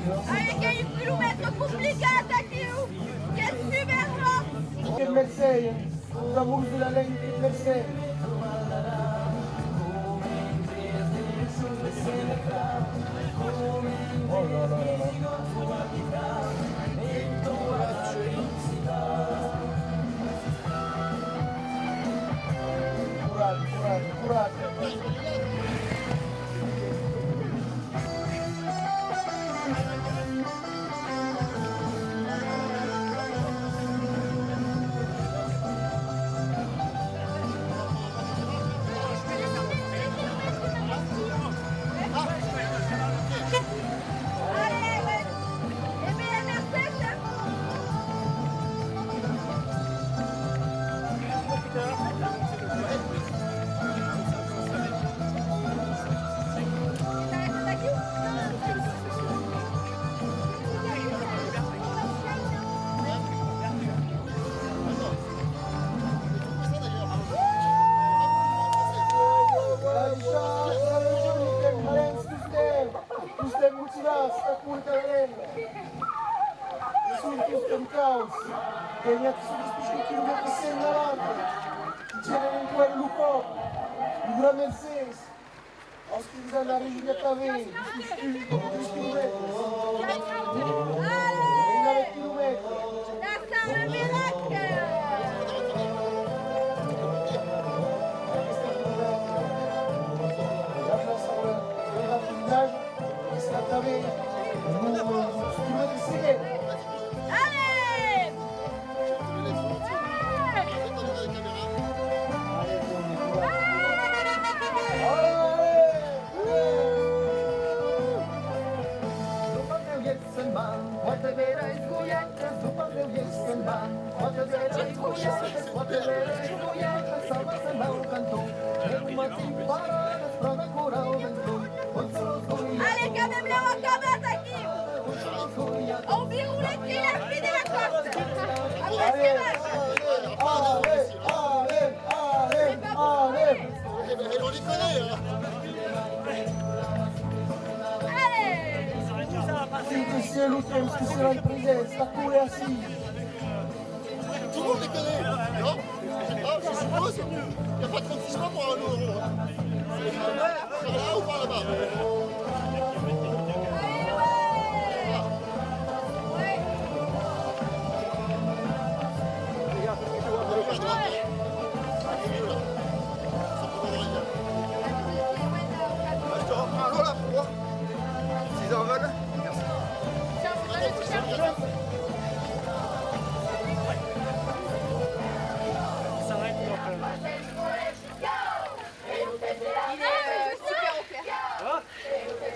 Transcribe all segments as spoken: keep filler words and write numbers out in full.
Ai, qu'ei un quilomètre complicat aquiu! Qu'ei super long! Que mercé, los amors de la lenga, que mercé! Oh là là là là. Coratge, coratge, coratge! Tostemps motivats, tà córrer cada lenga. Son tostemps cauds. Que n'i a que son despús que quilomètres cent davant. Que gèren enqüèra lo còp. Un gran mercés. Als que nos an arrejonhat tanben, despús, despús quilomètres. Allez! Quilomètres. La Sala Miracle! Allez! Allez, quand même, la Wakabat, aquí. On virulet qu'ei la fin de la corsa. Après, c'est vache. Allez, allez, allez, allez. Allez. Cinc e sièis, lo temps que seràn presents, tà córrer ací. Tout le monde les connaît, non ? Je sais pas, je suppose. Il n'y a pas trente-six chemins pour aller au rond, hein. Par là ou par là-bas ? Regarde, parce que tu vois, à droite. Ah, c'est mieux, là. Ça commence à arriver. Je te reprends à l'eau, là, pour voir. S'ils en veulent. Merci. Il est, euh, super au clair. Hein ?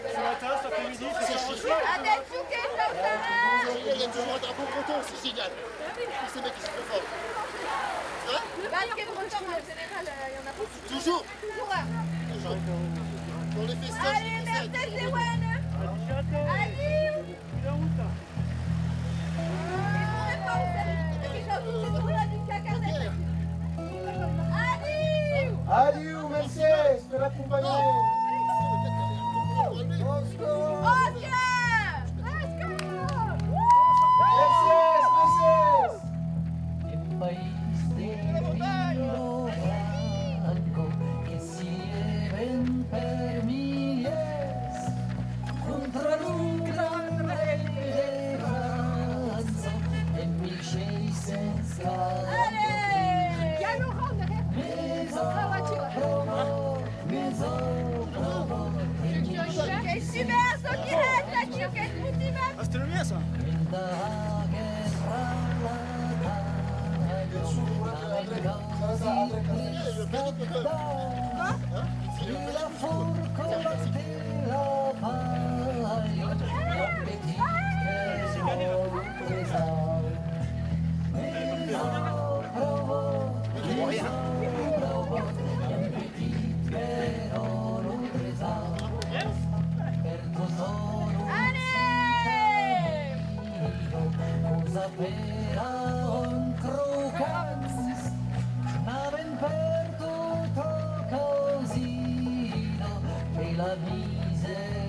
Ce matin, cet après-midi, c'est ça. Attention, qu'est-ce que ça va ? Il y a toujours un drapeau breton, c'est génial. Tous ces mecs, ils sont trop forts. Hein ? Le basket breton, en général, euh, il y en a beaucoup. Toujours. Toujours là. Toujours. Dans les festins, je les conseille. Allez, Mercedes, c'est bon. Adiu. Adiu. Adiu, mercés per l'acompanhament. Òscar! Òscar! Mercés, mercés! En país de Vila Blanca que sièvan per milhèrs contra lo gran rei de França en mil sièis cents quaranta-tres. Allez! Mes au promòt, mes au promòt, en mil sièis cents... Qu'ei super, çò qui rèsta aquí, qu'ei motivant! Ah, c'était le mien, ça. Allez! Cosa fèra un crocants, n'avèm pertot la causida de la misericordia.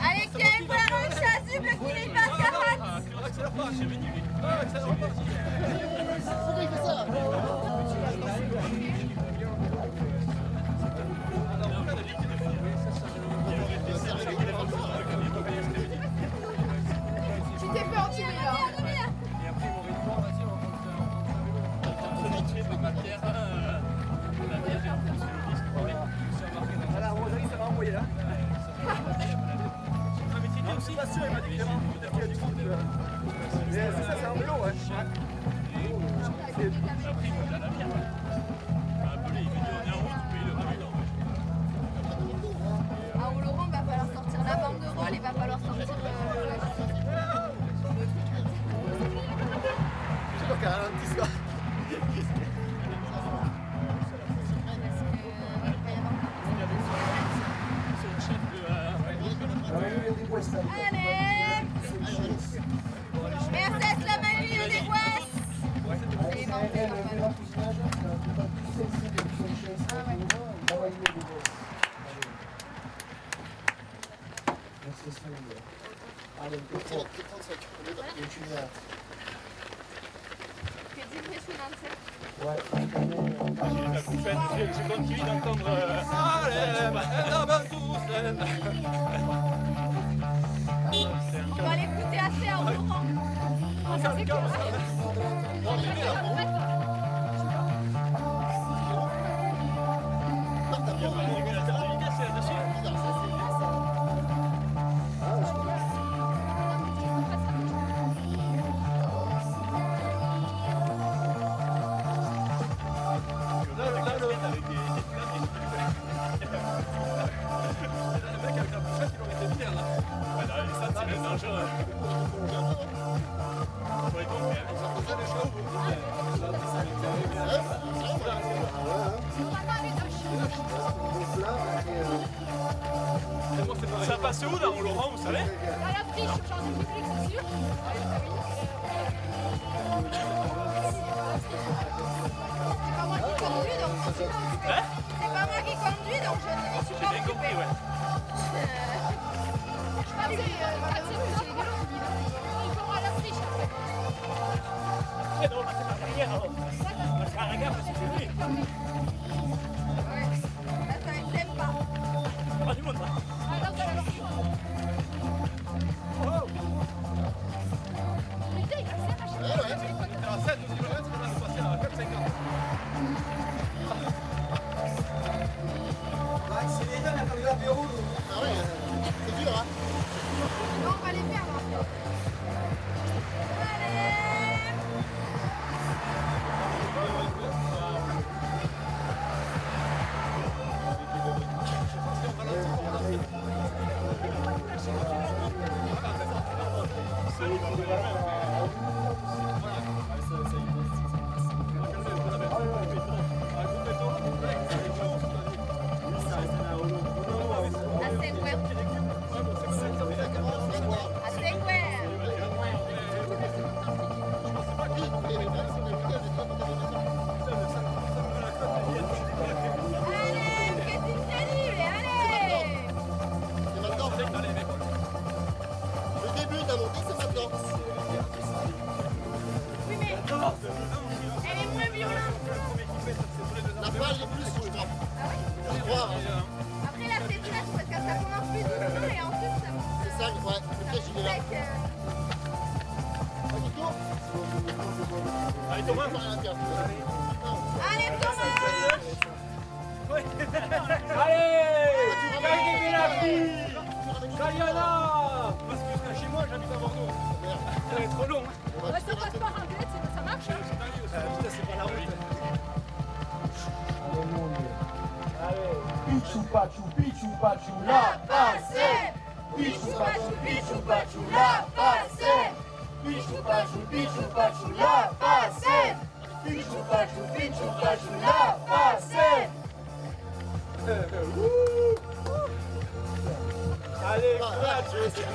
Allez, Kevin, voilà un chasuble qui n'est pas capable. Tu t'es fait entuber, là. Voilà, Rosalie, ça va envoyer là. Ah, mais c'était aussi pas sûr, il m'a dit qu'il y avait un coup de pied à du coup, euh, mais c'est ça, c'est un vélo, ouais. Ouais. Ah, oh, Laurent, va falloir sortir la banderole, il va falloir sortir, euh, le truc. C'est sûr qu'elle ralentit, quoi. Allez. Mercés la Maria de Guas. Allez, trente-cinq. Voilà. Que dit impressionnant, ça. Ouais. Je, je continue d'entendre, euh, allez, bah, elle va tous, elle. On va l'écouter assez en mourant. Ah, ça, c'est clair. Ça passe où dans Laurent, vous savez ? À l'affiche, aujourd'hui public, c'est sûr. C'est pas moi qui conduis, donc je suis pas occupée. Hein ? C'est pas moi qui conduis, donc je ne suis pas occupée. J'ai bien compris, ouais. Euh, je crois que c'est, euh, quatre, cinq jours. Encore à l'affiche, en fait. Eh non, c'est pas derrière, alors. Parce qu'à la gare, c'est fini. Ouais. Là, ça aime pas. Pas du monde, là. Oh. Putain, il accélère à chaque fois. Ouais, ouais. Alors, sept kilomètres, on va passer à quatre cinquante. Ah ouais, c'est dur, hein. Non, on va les faire, là. Allez. Allez, Thomas! Allez, Kayana! Parce que jusqu'à chez moi, j'habite à Bordeaux. C'est trop long, hein. Ouais, ça passe par un bled, sinon ça marche, hein. Ah, putain, c'est pas la route. Allez. Pichu pachu, pichu pachu, la passe. Pichu pachu, pichu pachu, la passe. Pichu pachu, pichu pachu, la passe. Pichu pachu, pichu pachu, la passe. Allez, courage, c'est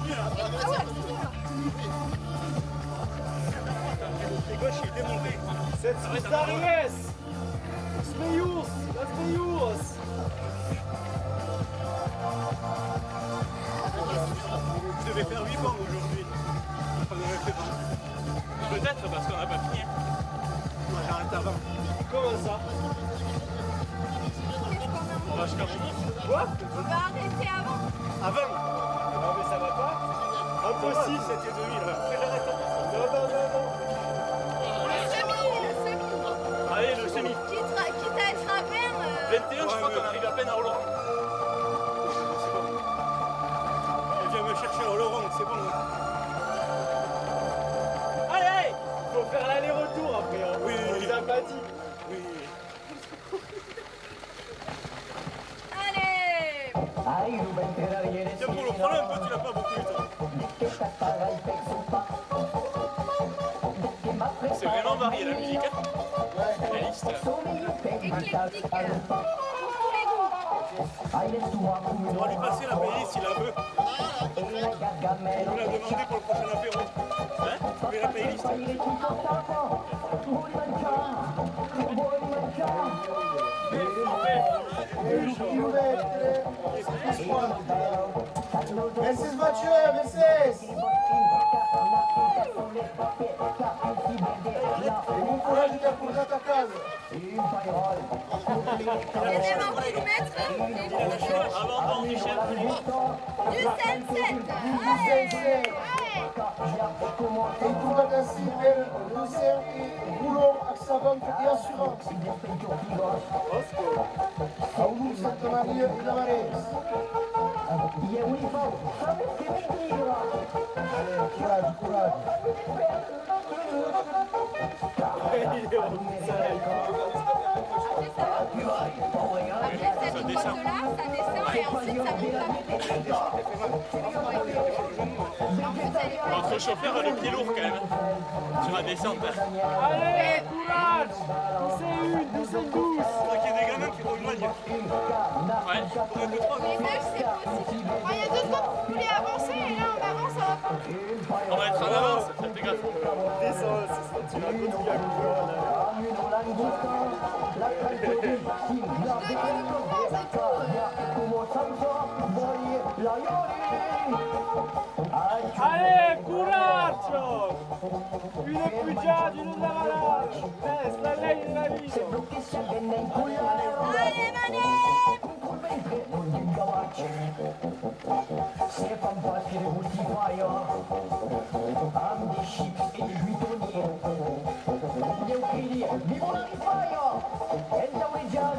bien. C'est gauche, il est démonté. Cette Ariès. Smeus, las meus. Je devais faire huit bornes aujourd'hui. Enfin, j'aurais fait vingt. Peut-être parce qu'on n'a pas fini, hein. Moi, j'arrête à vingt. Comment ça ? On va jusqu'à vingt. Quoi ? On va arrêter avant. À vingt ? Non, mais ça va pas. Impossible, sept et demi, là. Non, non, non, non. Le semi, le semi. Allez, le semi. Quitte à, quitte à être à vingt, euh, vingt et un, je crois qu'on arrive à peine à Oloron. C'est bon. Il vient me chercher à Oloron, c'est bon. Allez, allez, faut faire l'aller-retour après, hein. Oui, oui, oui. On les a pas dit. Oui. Allez. Tiens, pour le problème, toi, tu l'as pas beaucoup eu, toi. C'est vraiment varié, la musique, hein. Liste. Éclectique, pour tous les goûts. On va lui passer la playlist, il la veut. On lui l'a demandé pour le prochain apéro. Hein ? Tu veux la playlist ? Mercés, Mathieu, mercés. E bon coratge, qu'as portat a casa. Deuxième kilomètre, avant Bordichet. Deux cent sept. Allez, allez. E trobat ací per Lucien e Colom, Axavant e Assurance. A Olor, Santa Maria e Navarés. Allez, coratge, coratge. Après cette côte-là, ça descend et ensuite ça monte. Notre chauffeur a le pied lourd quand même, hein, sur la descente, hein. Allez, courage ! Douze et un, douze et douze. Faudrait qu'il y ait des gamins qui rejoignent. Ouais, faudrait deux, trois. Les âges, c'est possible. Enfin, il y a deux secondes, vous voulez avancer, et là, on avance, ça va pas. On va être en avance, faites gaffe. Descends, c'est ça, tu vas continuer à courir, là. Je dois être en avance et tout. Allez, courage ! Una pujada, una davalada. Ves, la lei de la vida. Allez, Manem! Se fan pas que de bostifaia, amb de chips e de juitonier. Ieu cridi: viva la rifaia! Entau de Jan,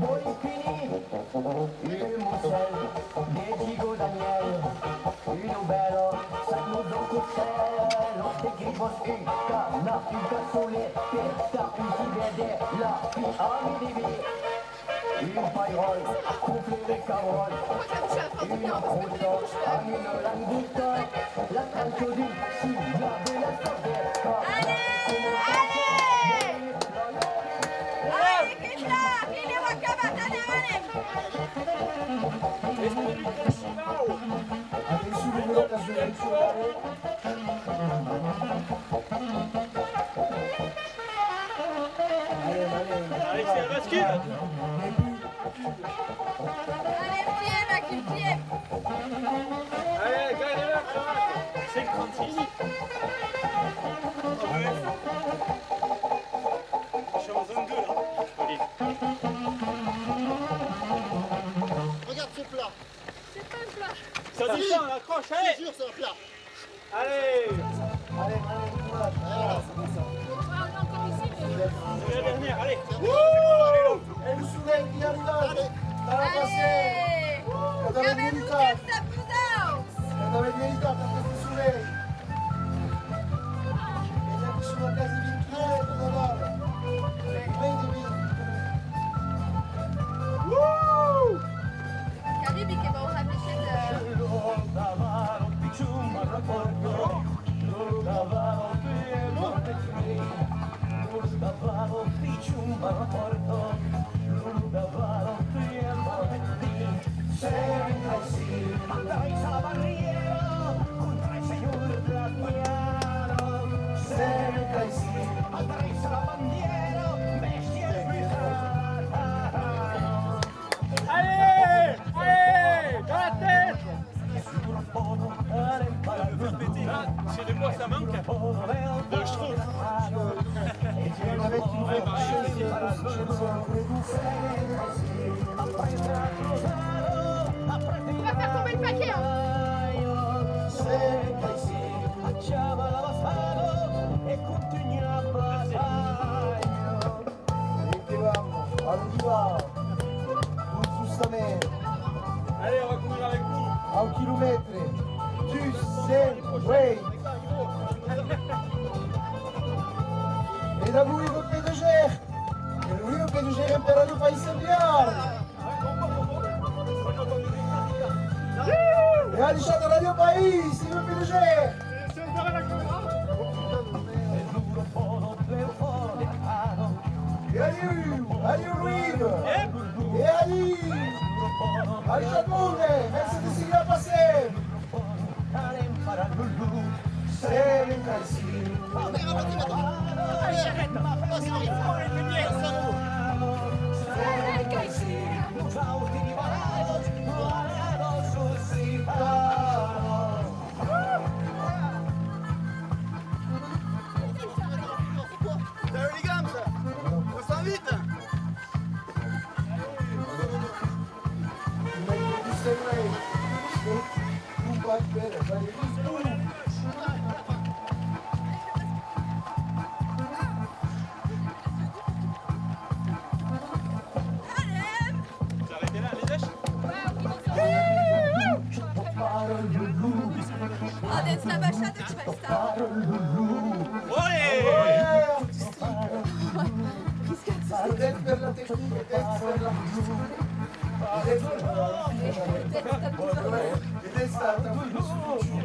vòli finir un mocèl de Gigot Daniel. Una bèla sac nos dau costat, los de gripas, un canap, un caçolet, per tard un civet de la pi a midi. Un pairòl, couple de cabròl, una crosta amb una langosta, la trancha d'un cigat de la sordeta. Allez, allez ! Allez, que clar, que lèu acabat, anem, anem ! Atención, número ocasional. Allez, c'est la bascule. Allez, fièm, aquí, fièm. Allez, gagne là. Cinq trente-six. Je suis en zone deux, là. Allez. Regarde ce plat. C'est pas un plat. Ça descend, on accroche, allez. Je te jure, c'est un plat. Allez. Allez, E lo solelh qui arriba, la passem. Allez, que t'avèm meritat. Que t'avèm meritat aqueste solelh. E ja que son a quasi vint quilomètres de Navarra. Mai de vint. Qu'arribi, que vau rapechar de... Allez, allez, dans la tête. Là, chez les bois, ça manque. Là, je trouve. On va faire tomber le paquet, hein. E que vam arribar tot justament. Allez, on va courir avec vous. Au quilomètre dus cents uèit. E d'avui lo P D G. E lo P D G emperador país servial. E a deixat la Ràdio País, senhor P D G! E adiu, adiu Louis! E adiu! Adiu tot monde! Mercé de seguir la Passem! Salut les gars, ça, ça sent vite. Vous arrêtez là, les âges ? Ah, d'être la baixada, tu vas estar. Ouais. Riscat. Peut-être faire la technique, peut-être faire la... Peut-être taper.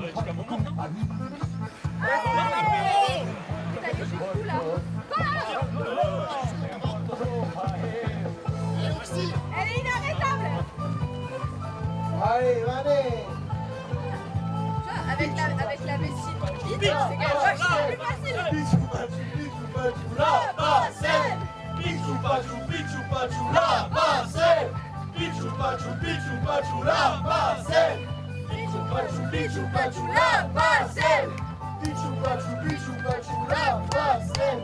Jusqu'à un moment, non ? Allez, jusqu'où, là ? Elle est inarrêtable. Allez, allez. Tu vois, avec la, avec la vessie, c'est quand même vachement plus facile. Pichu pachu, pichu pachu, la Passem. Pichu pachu, pichu pachu, la Passem. Pichu pachu, pichu pachu, la Passem. Pichu pachu, pichu pachu, la Passem. Pichu pachu, pichu pachu, la Passem.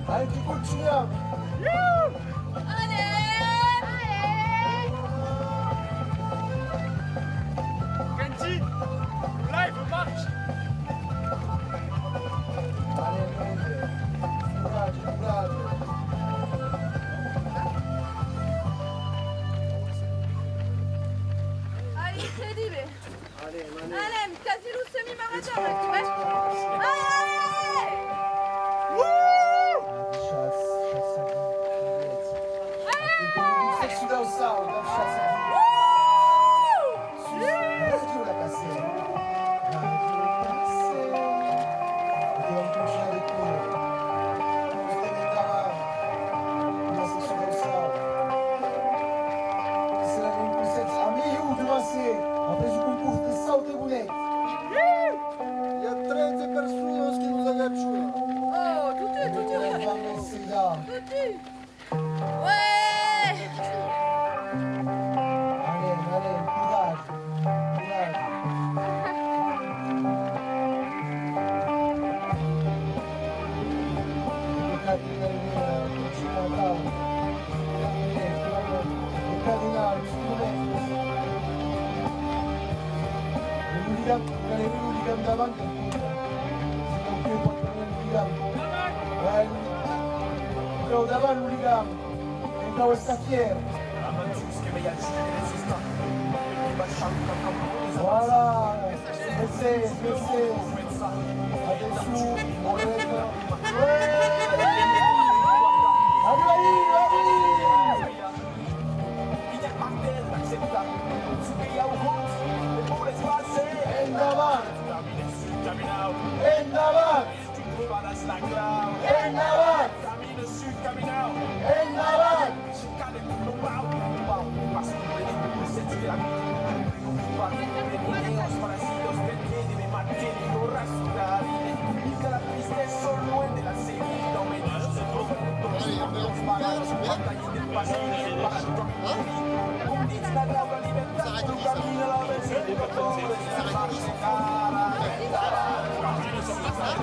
Allez, tu continues. Allez. Kenji, live marche. Allez, Ligam, que lève lo ligam davant, que se qualqu'un pòt prene lo ligam. Ben, trau davant lo ligam, que cau estar fièr. Voilà, mercés, mercés. Adesso, corrècte. Arriba aí, arriba aí! Peter Martel d'acceptar çò que i a au hons de Paul Espace. Endavant! Endavant! Endavant! Endavant! Allez, nos amics de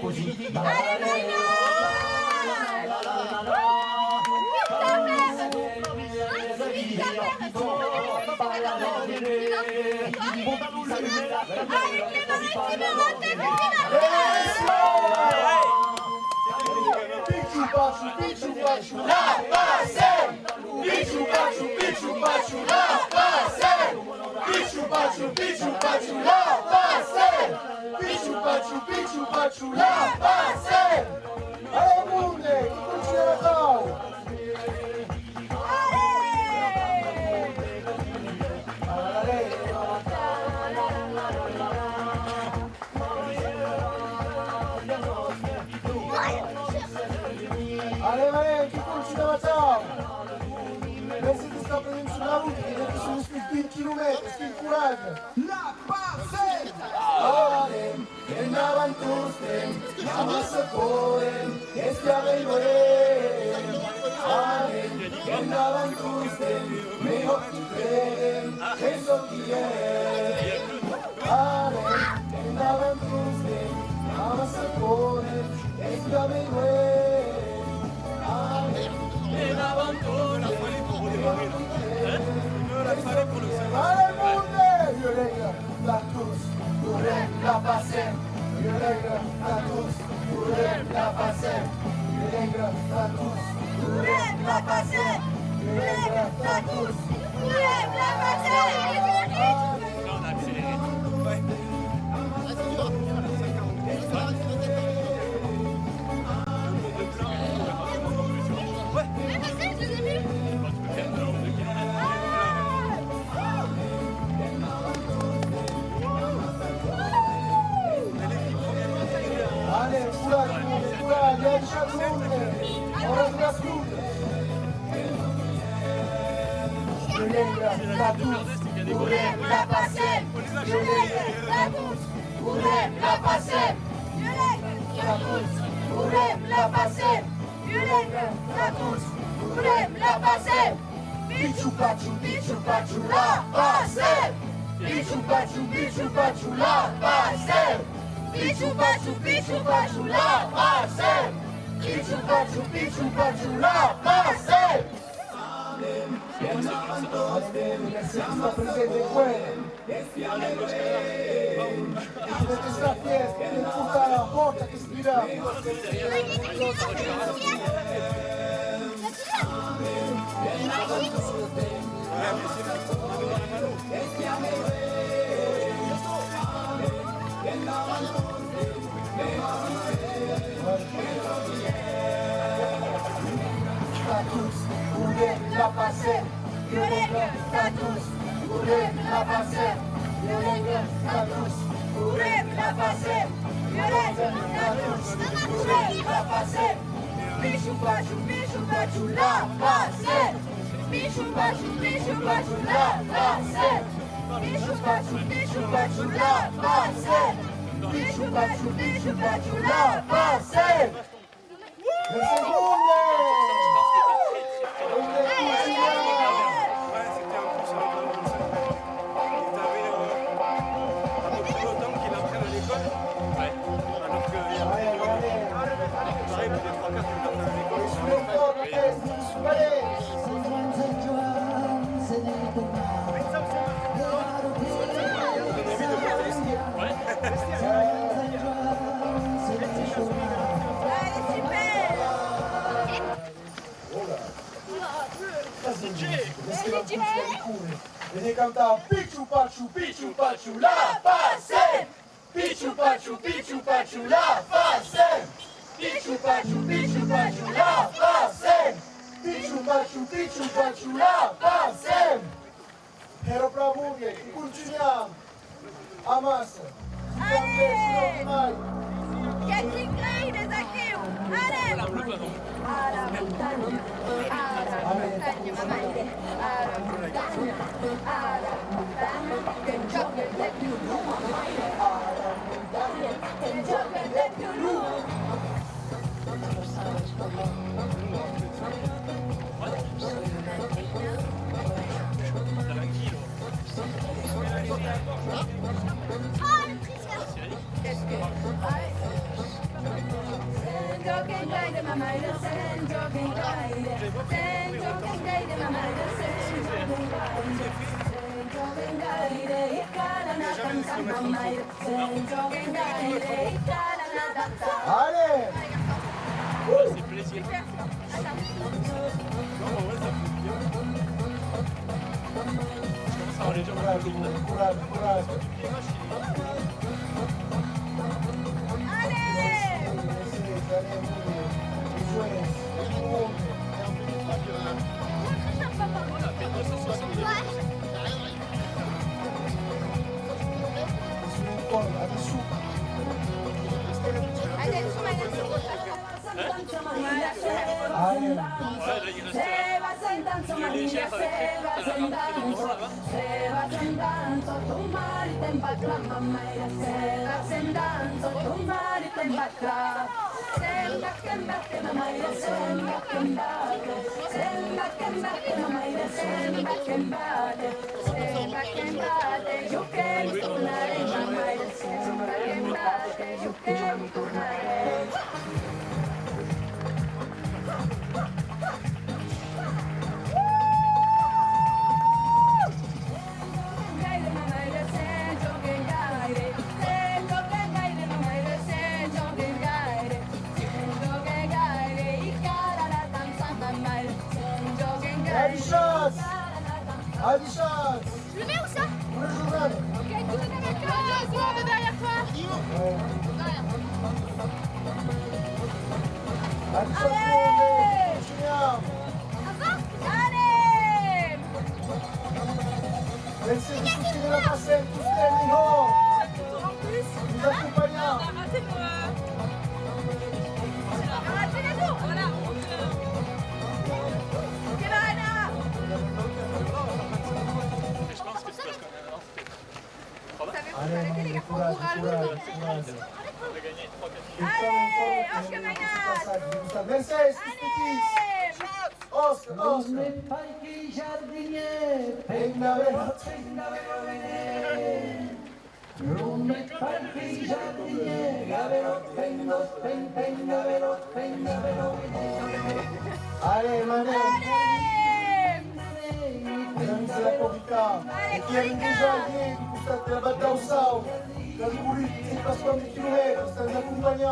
Corrigan! Pichu pachu, pichu pachu, la Passem! Pichu pachu, pichu pachu, la Passem! Pichu pachu, pichu pachu, la Passem! Pichu pachu, pichu pachu, la Passem! Allez, monde, qui continue la tau! Allez, allez, qui continue la tau! Mercés d'estar presents sus la rota, que ja que son escrits vint quilomètres, quin coratge! La Passem! Anem, endavant tostemps, amassa correm, es que arribarem. Anem, endavant tostemps, melhor que credem, en çò qui hèm. Anem, endavant tostemps, amassa correm, es que arribarem. Anem, endavant tostemps, melhor que credem, en çò qui hèm. Allez, La Passem, violenga tà tots, volem la Passem, violenga tà tots, volem la Passem, violenga tà tots, volem la Passem. Allez, courage, courage, allez, chaque monde, on reste la foule. Violenga tà tots, volem la Passem. Violenga tà tots, volem la Passem. Violenga tà tots, volem la Passem. Violenga tà tots, volem la Passem. Pichu pachu, pichu pachu, la Passem. Pichu pachu, pichu pachu, la Passem. Pichu pachu, pichu pachu, la Passem. Pichu pachu, pichu pachu, la Passem. Merci, la presidenta. Protesta fièstra, porta que espira. Tà tots, volem la Passem. Violenga tà tots, volem la Passem. Violenga tà tots, volem la Passem. Violenga tà tots, volem la Passem. Pichu pachu, pichu pachu, la Passem. Pichu pachu, pichu pachu, la Passem. Pichu pachu, pichu pachu, la Passem. Pichu pachu, pichu pachu, la Passem. Une seconde. Ouais, c'était un peu ça. Il avait, euh, un peu plus longtemps qu'il apprenne à l'école. Ouais. Alors que, euh, il paraît que les trois quarts qui l'apprennent à l'école, ils sont en train de... E de cantar Pichu Pachu, Pichu Pachu, la Passem! Pichu Pachu, Pichu Pachu, la Passem! Pichu Pachu, Pichu Pachu, la Passem! Pichu Pachu, Pichu Pachu, la Passem! Hèra plan bon, bien, que contunham! Amassa! Allez! Qu'aquí crei des aquiu! Anem! A la montanha, a la montanha, ma maire, a la montanha, a la montanha, que'n jòga de violon, ma maire, a la montanha, que'n jòga de violon. Allez! Courage, courage, courage. Allez! Adishatz! Le mets où ça? Le journal. Ok, tout le monde à la case, on est derrière toi. Ouais. Adishatz, allez! Continua. Avant? Allez! Merci de soutenir la Passem, tous les Minots. Nous accompagnons. Allez, courage, courage, courage. Allez, Mercedes, tous petits. Òsca, òsca. Allez, Manel. Allez! Mesdames, c'est la Corica. Allez, Corica. Et qui arrive déjà, allez, du costat de la Batte d'Aussau. Qui a couru, je sais pas combien de kilomètres, ça nous accompagne.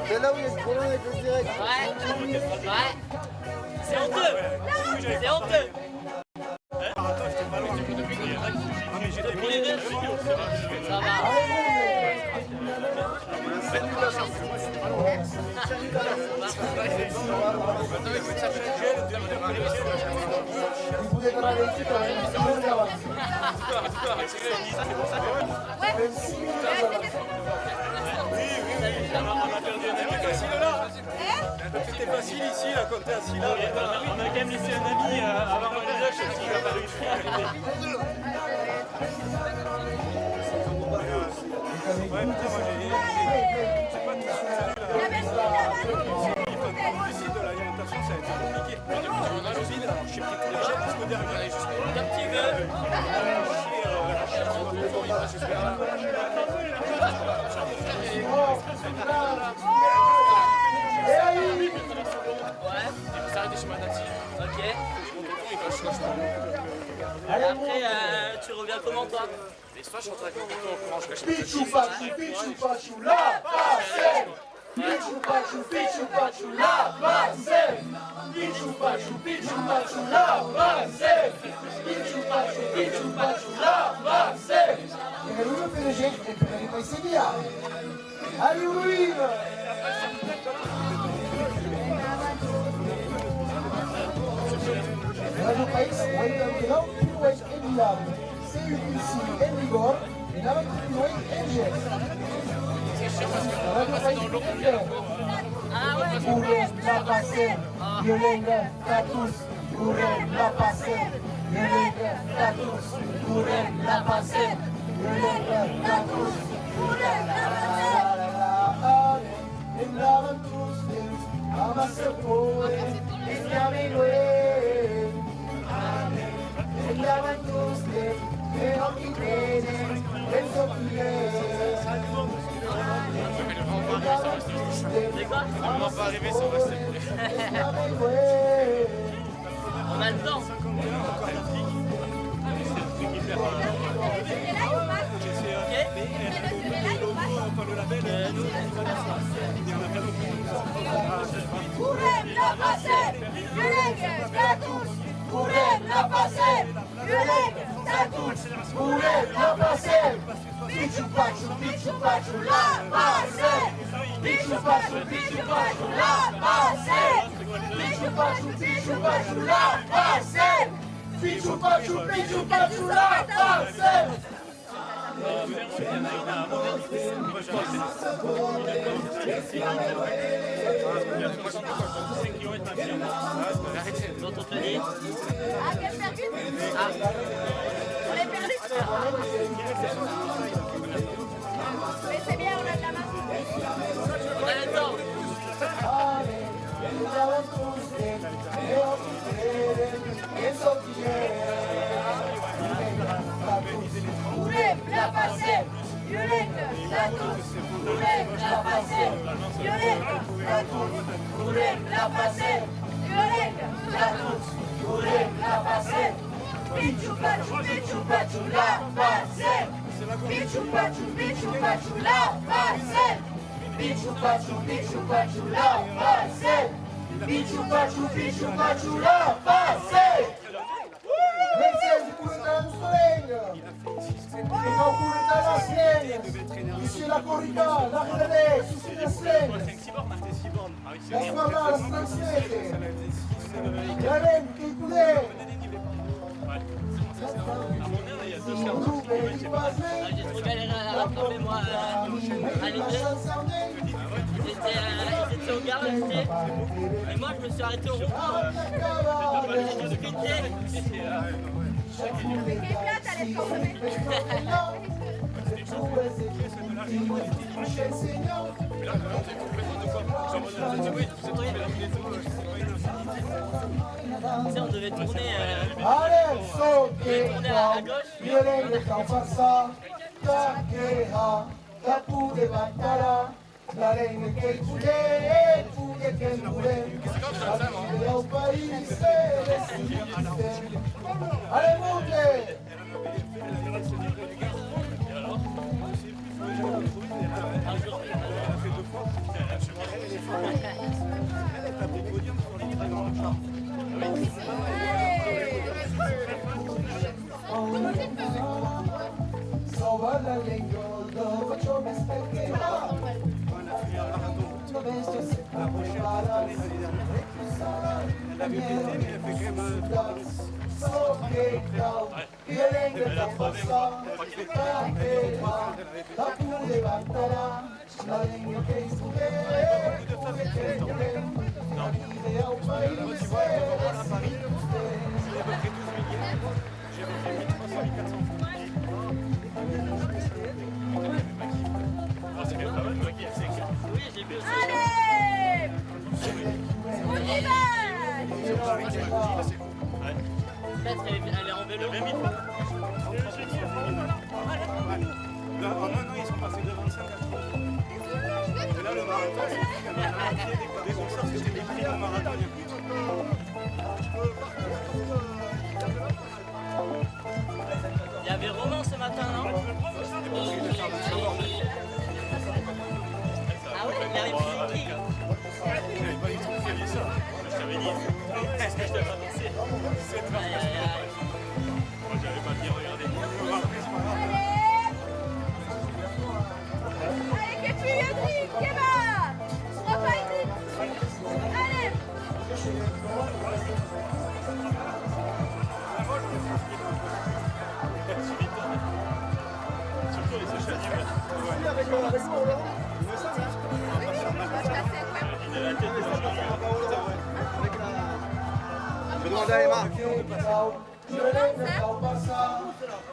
C'est là où il y a le problème avec le direct. Ouais. Ouais. C'est honteux. C'est honteux. Ça va. Oui, oui, oui. On a perdu un ami facile là. C'était facile ici, là, quand t'es assis là. On a quand même laissé un ami, euh, avant le visage, parce qu'il a pas réussi à arriver. Ouais, putain, moi, j'ai, j'ai, j'ai pas tout soutenu, là. Ici, de l'alimentation, ça a été compliqué. J'ai pris tous les jets jusqu'au dernier. Comme tu veux. Ouais. Et vous arrêtez chez ma tati. Ok. Et après, euh, tu reviens comment, toi? Pichu pachu, pichu pachu, la Passem. Pichu pachu, pichu pachu, la Passem. Pichu pachu, pichu pachu, la Passem. Pichu pachu, pichu pachu, la Passem. Era lo P D G, el P D G mai se via. Allez, Halloween! Ràdio País, oitanta-nòu punt uèit en diable. C U Q C en Bigòrra e navanta punt uèit en Gèrs. Ràdio País en Gèrs. Correm la Passem, violenga, tatus. Correm la Passem, violenga, tatus. Correm la Passem, violenga, tatus. Correm la Passem. Endavant tostemps, amassa poder, esclavi luènh. Endavant tostemps, que òc qui tenen, en sòc luènh. Endavant tostemps, amassa poder, esclavi luènh. On a le temps. Volem la Passem! Violenc tà tots! Volem la Passem! Violenc tà tots! Volem la Passem! Pichu pachu, pichu pachu, la Passem! Pichu pachu, pichu pachu, la Passem! Pichu pachu, pichu pachu, la Passem! Pichu pachu, pichu pachu, la Passem! Vous entendez ? Ah, on est perdu ? Ah. On est perdu ? Mais c'est bien, on a de la main. On a le temps. Volem la Passem! Violenc tà tots! Volem la Passem! Violenc tà tots! Volem la Passem! Violenc tà tots! Volem la Passem! Pichu pachu, pichu pachu, la Passem! Pichu pachu, pichu pachu, la Passem! Pichu pachu, pichu pachu, la Passem! Pichu pachu, pichu pachu, la Passem! Mercés de connectar la nostra lenga! E fau connectar las lengas! Ici la corrica, la redadèr, ici las lengas! Las parlar, las transméter! La lenga qu'ei poder! Ah, j'ai trop galéré à rattraper, moi, euh, à l'école. Ils étaient, euh, ils étaient au garage, tu sais. Et moi, je me suis arrêté au rond-point. J'ai discuté. Tu sais, on devait tourner, euh, Allez, on devait tourner à, à gauche. Violenc tau passar, tà quejar, tà poder batalhar, la lenga qu'ei poder, poder que'n volem, la vida dau país e de... Allez, monde! Sauvar la lenga, Allez, on y va. Peut-être elle est en vélo. Non, non, non, ils sont passés devant le cinq à trois. Et là, le marathon, c'est des coureurs, c'était des prix au marathon. Il y avait Romain ce matin, non ? Ah ouais, il avait pris le kick. J'avais pas du tout prévu ça. Je t'avais dit. Est-ce que je t'avais annoncé ? Aïe, aïe, aïe. Moi, j'avais pas bien regardé. Allez, que tu y es, que va. Trois pas et demi. Allez. Je demande à Emma. Violenc tau passar,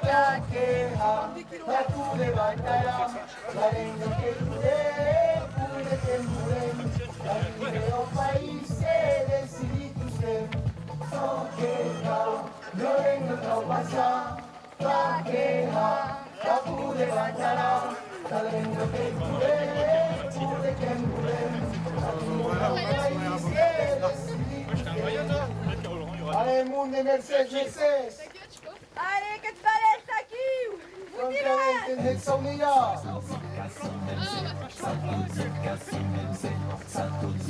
tà quejar, tà poder batalhar, la lenga qu'ei poder, poder que'n volem, la vida dau país e decidir tostemps çò que cau. Violenc tau passar, tà quejar, tà poder batalhar, la lenga qu'ei poder, poder que'n volem, la vida dau país e decidir tostemps. Allez, monde, mercés, mercés. Allez, que te balèc! Francament, qu'èm hèt saunejar!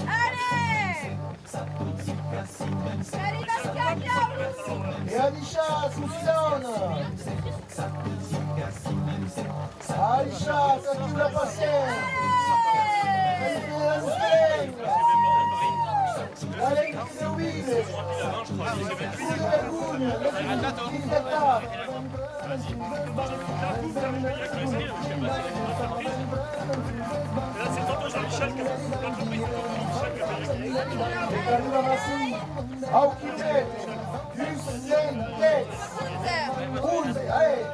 Allez! E adishatz, cossins! Adishatz, aquiu la Passem! Anem, anem! Allez, que se vive! Fora de vergonha, de libertat! E qu'arriba ací, au quilomètre dus cents dètz! Onze, allez!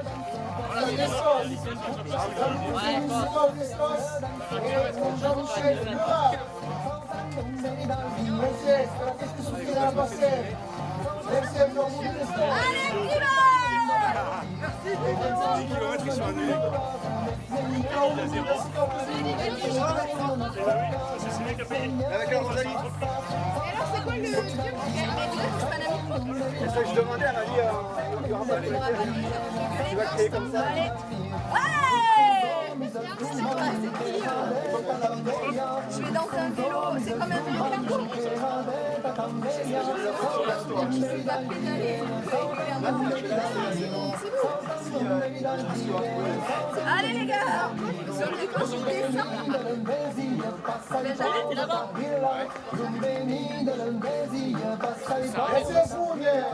Jean-Michel Murat! Mercés per aqueste sosten a la Passem. Mercés, au bout de l'escòla. Allez, viva! Avec la Rosalie. Et alors, c'est quoi le, le, le, Et ça, je demandais, elle m'a dit, euh, il y aura pas de commentaire. Tu vas créer comme ça. Allez. Ouais. Je vais dans un vélo, c'est comme un vélo cargo. Je sais pas, je sais pas pédaler régulièrement. C'est bon. Allez les gars, sur le coup, je descends. Ben, j'arrête là-bas. Mercés, Roger!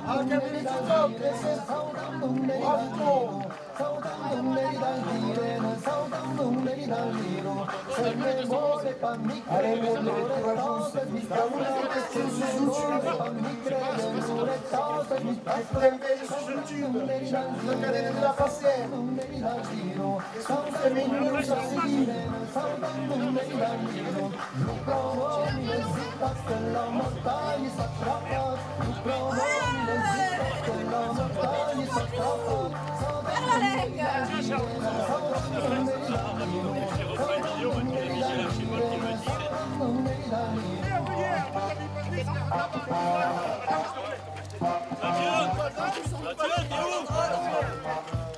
Al cap de tot, mercés! Bravo! Allez, monde, coratjós! Bravo, la captacion sus YouTube! Aqueste enveja sus YouTube! La cadena de la Passem! Que son totes benvinguts a seguir!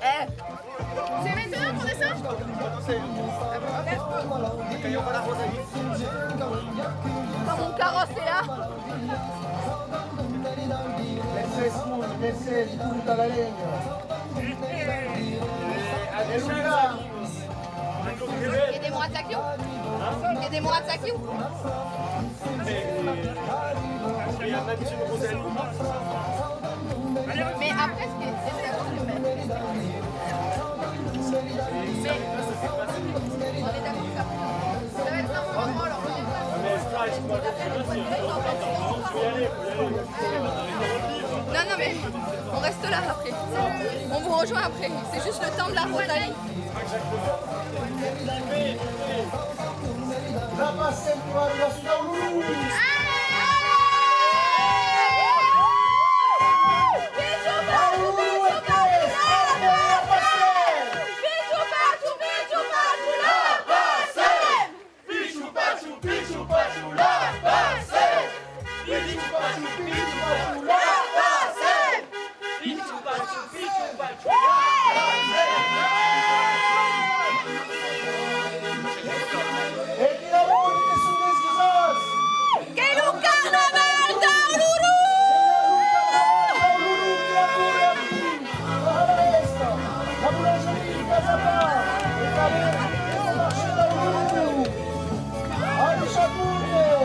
Eh, c'est maintenant qu'on descend ? Quand mon carrosse est là. Mercés, mercés, tota la lenga. E Luca? Aidez-moi à Tokyo. Aidez-moi à Tokyo. Mais après, ce qui est, c'est Non, non, mais on reste là après. On vous rejoint après. C'est juste le temps de la Rosalie. La Passem que va arribar sus Auluru! Auluru e tres! La Passem! Pichu pachu, pichu pachu, la Passem! Pichu pachu, pichu pachu, la Passem! Pichu pachu, pichu pachu, la Passem! Pichu pachu, pichu pachu, la Passem! E quina vòlon que son desguisats! Qu'ei lo carnaval d'Auluru! Qu'ei lo carnaval d'Auluru qui acorre aquí! La Halaèsta, la boulangerie Casapa, e tanben lo marché d'Auluru! Adishatz monde!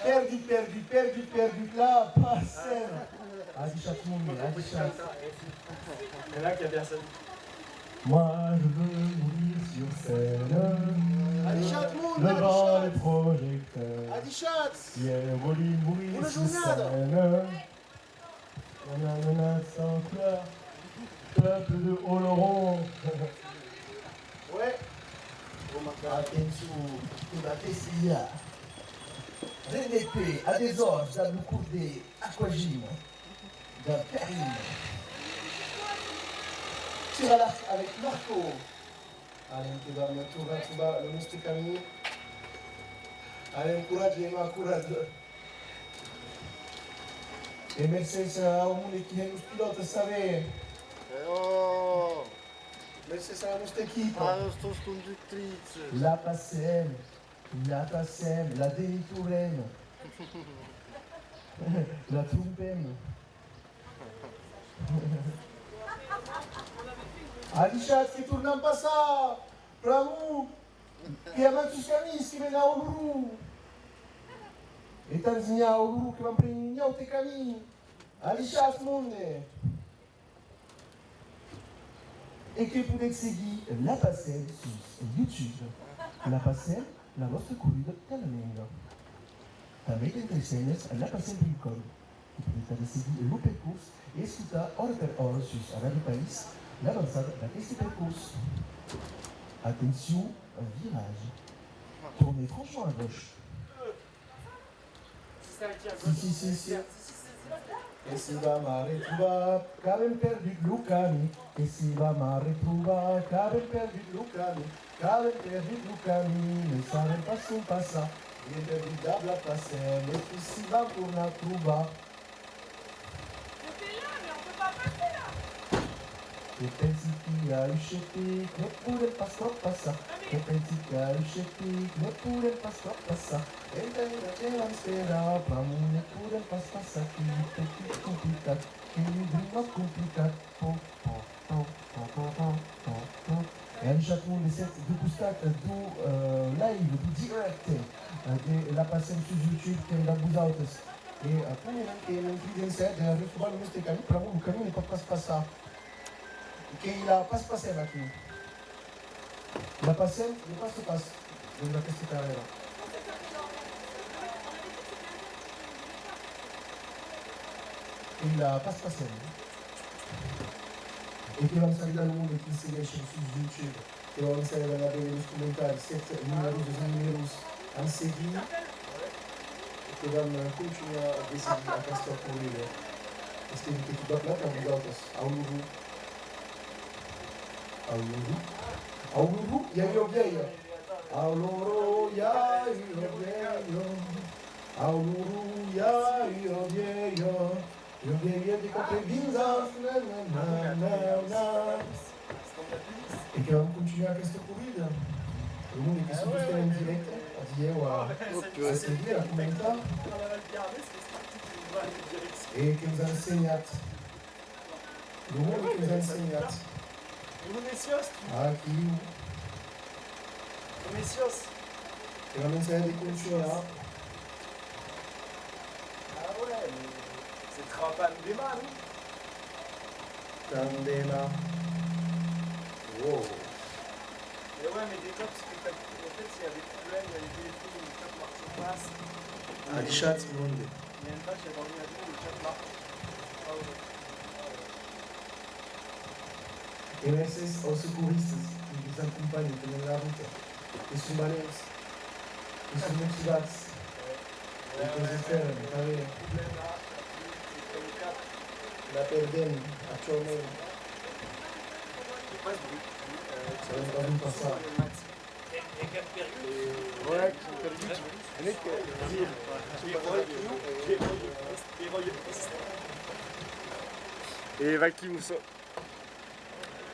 Perdut, perdut, perdut, perdut, la Passem. Adishatz monde, adishatz. Moi je veux mourir sur scène, adishatz monde, devant les projecteurs. Adishatz. Hier, mourir, mourir sur scène. Nanana, sans pleurs, peuple de Oloron. Ouais. Atencion, que batèsse i a. René P a des òrds dab lo cort de Aquagym, dab Karim. Tira l'arc avec Marco. Anem que vam tornar trobar lo nòste camin. Anem, coratge, Emma, coratge. E mercés au monde qui hèn los pilòtes, saber. E oh! Mercés a la nòsta equipa. A las nòstas conductrices. La Passem, la Passem, la deniturem. La trompem. Adishatz, que tornam passar! Pr'amor que i a mantuns camins que menan a Oloron. E tant n'i a a Oloron que vam prene un aute camin. Adishatz, monde! E que podètz seguir La Passem sus YouTube. La Passem, la vòstra corrida talalenga. Tanben d'entre escenas, la Passem punt com. Que podètz tanben seguir lo percors e escotar òra per òra sus Ràdio País l'avançada d'aqueste percors. Atencion, viratge. Tournez franchement à gauche. Si, si, si, si. Que si vam arretrobar, qu'avem perdut lo camin. Que si vam arretrobar, qu'avem perdut lo camin. Qu'avem perdut lo camin, ne sabem pas on passar. Bien perdut dab la Passem, e que si vam tornar trobar. J'étais là, mais on peut pas passer là. Que pensi qu'i a un chepic, ne podem pas tròp passar. Que pensi qu'i a un chepic, ne podem pas tròp passar. Encara que vam esperar, pr'amor ne podem pas passar, qu'ei un petit complicat, qu'ei un bric complicat. Po, po, po. E adishatz monde, sètz deu costat deu, eh, live, deu dirècte, eh, de La Passem sus YouTube, qu'èm dab vosautes. E, eh, pr'amor que me'n criden sèt de retrobar lo nòste camin, pr'amor lo camin ne pòt pas passar. Qu'ei la Pas-Passem aquiu. La Passem ne passa pas dens aquesta carrèra. Qu'ei la Pas-Passem. E que vam saludar lo monde qui segueishen sus YouTube. Que vam saludar, anar veire los comentaris, sètz numeroses e numerós en seguir. E que vam, eh, contunhar de seguir aquesta corrida. Espèri que tot va plan tà vosautes. Au Loro. Au Loro. Au Loro, i a ua vielha. Au Loro, i a ua vielha. Au Loro, i a ua vielha. Ua vielha de quatre-vints ans, na, na, na, na, na. E que vam contunhar aquesta corrida. Lo monde que son tostemps en dirècte, adieu a, a seguir, a comentar. E que nos an ensenhat. Lo monde que nos an ensenhat. Aquiu. Messieurs. Que vam ensenhar de contunhar. Ah ouais, mais c'est Trapane demain, non ? Tandema. Wow. Et ouais, mais des cops, c'est que t'as- en fait, s'il y a des problèmes, il y a des téléphones, les cops marchent pas. Adishatz monde. Il y a une vache, elle a dormi à genoux, le chat marche. Ah ouais. E mercés aus socorristas qui nos acompanhan pendent la rota, que son valents, que son motivats, e que nos espèran tanben. La perdèm actualament. Sabèm pas ont passar. E vaquí,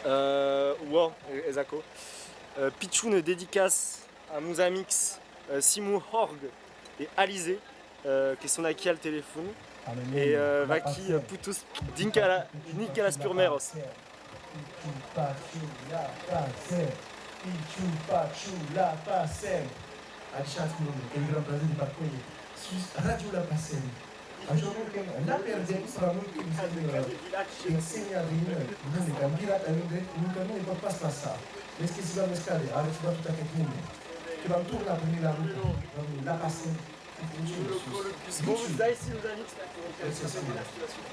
euh, ouais, es aquò. Euh, pichona dedicaça a mos amics, euh, Simon Horg e Alizé, euh, que son aquí al telefòn. E, euh, vaquí, euh, putons, dinc a la, dinc a las purmèras. Pichu pachu, la Passem. Pichu pachu, la Passem. Achatz, monde, quel grand plaser de vos acuélher sus Ràdio La Passem. Ajornada que la perdèm, pr'amor que nos èm, eh, ensenhats de monde qu'an virat a un dret, un camin ne pòt pas passar. Mès que s'i va mesclar, ara que va tot aqueth monde, que vam tornar prene la rota, vam La Passem, que continua sus YouTube. Gràcies, monde.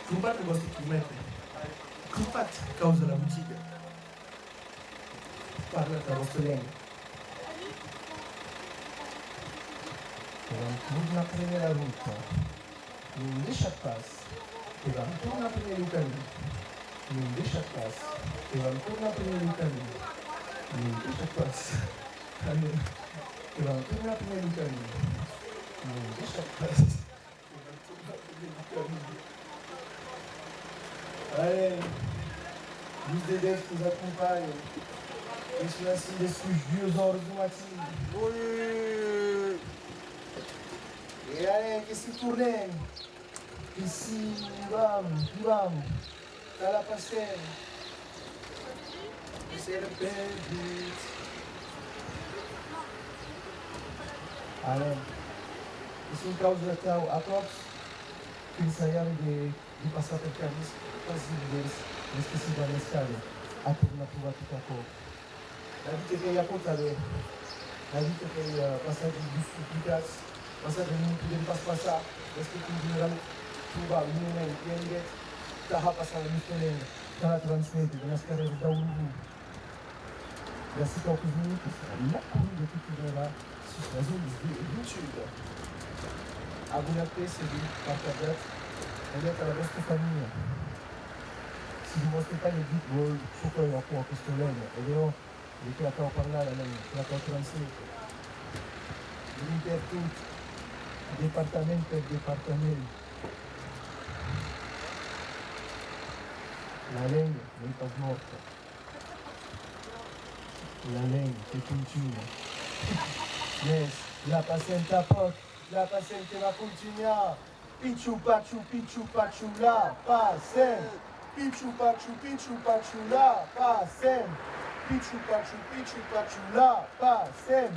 Crompatz lo vòste quilomètre. Crompatz, causa la botiga. Parlatz la vòsta lenga. Que vam tornar prene la rota. Non deishatz pas. Que vam tornar prene lo camin. Non deishatz pas. Que vam tornar prene lo camin. Non deishatz pas. Amen. Que vam tornar prene lo camin. Non deishatz pas. Allez, lutz de Déu que nos acompanhe. Que son ací despuish duas oras deu matin. E allez, que s'i tornem. Que s'i vam, que vam. Tà La Passem. S'èra perdut. Ara, que son causa atau, a còps, qu'ensajam de, de passar per camins pas evidents, mès que s'i va mesclar a tornar trobar tot aquò. La vita qu'ei aquò tanben. La vita qu'ei, eh, passar de dificultats, passar de non podem pas passar, mès que continueram trobar lo moment e en guet tà har passar la nòsta lenga, tà la transméter de las carrèras dau Loron. D'ací quauques minutas, la corrida que tornarà sus las ondas de YouTube. Abonatz-ve, seguitz, partatjatz, aidetz a la vòsta familha. Si vos mòstre pas le dit, voi, çò qu'ei aquò, aquesta lenga, e dehòra, de qué la cau parlar, la lenga, qué la cau transméter. Vivim pertot, departament per departament. La lenga n'ei pas mòrta. La lenga que continua. Mès la Passem tanpòc, la Passem que va continuar. Pichu pachu, pichu pachu, la Passem. Pichu pachu, pichu pachu, la Passem. Pichu pachu, pichu pachu, la Passem.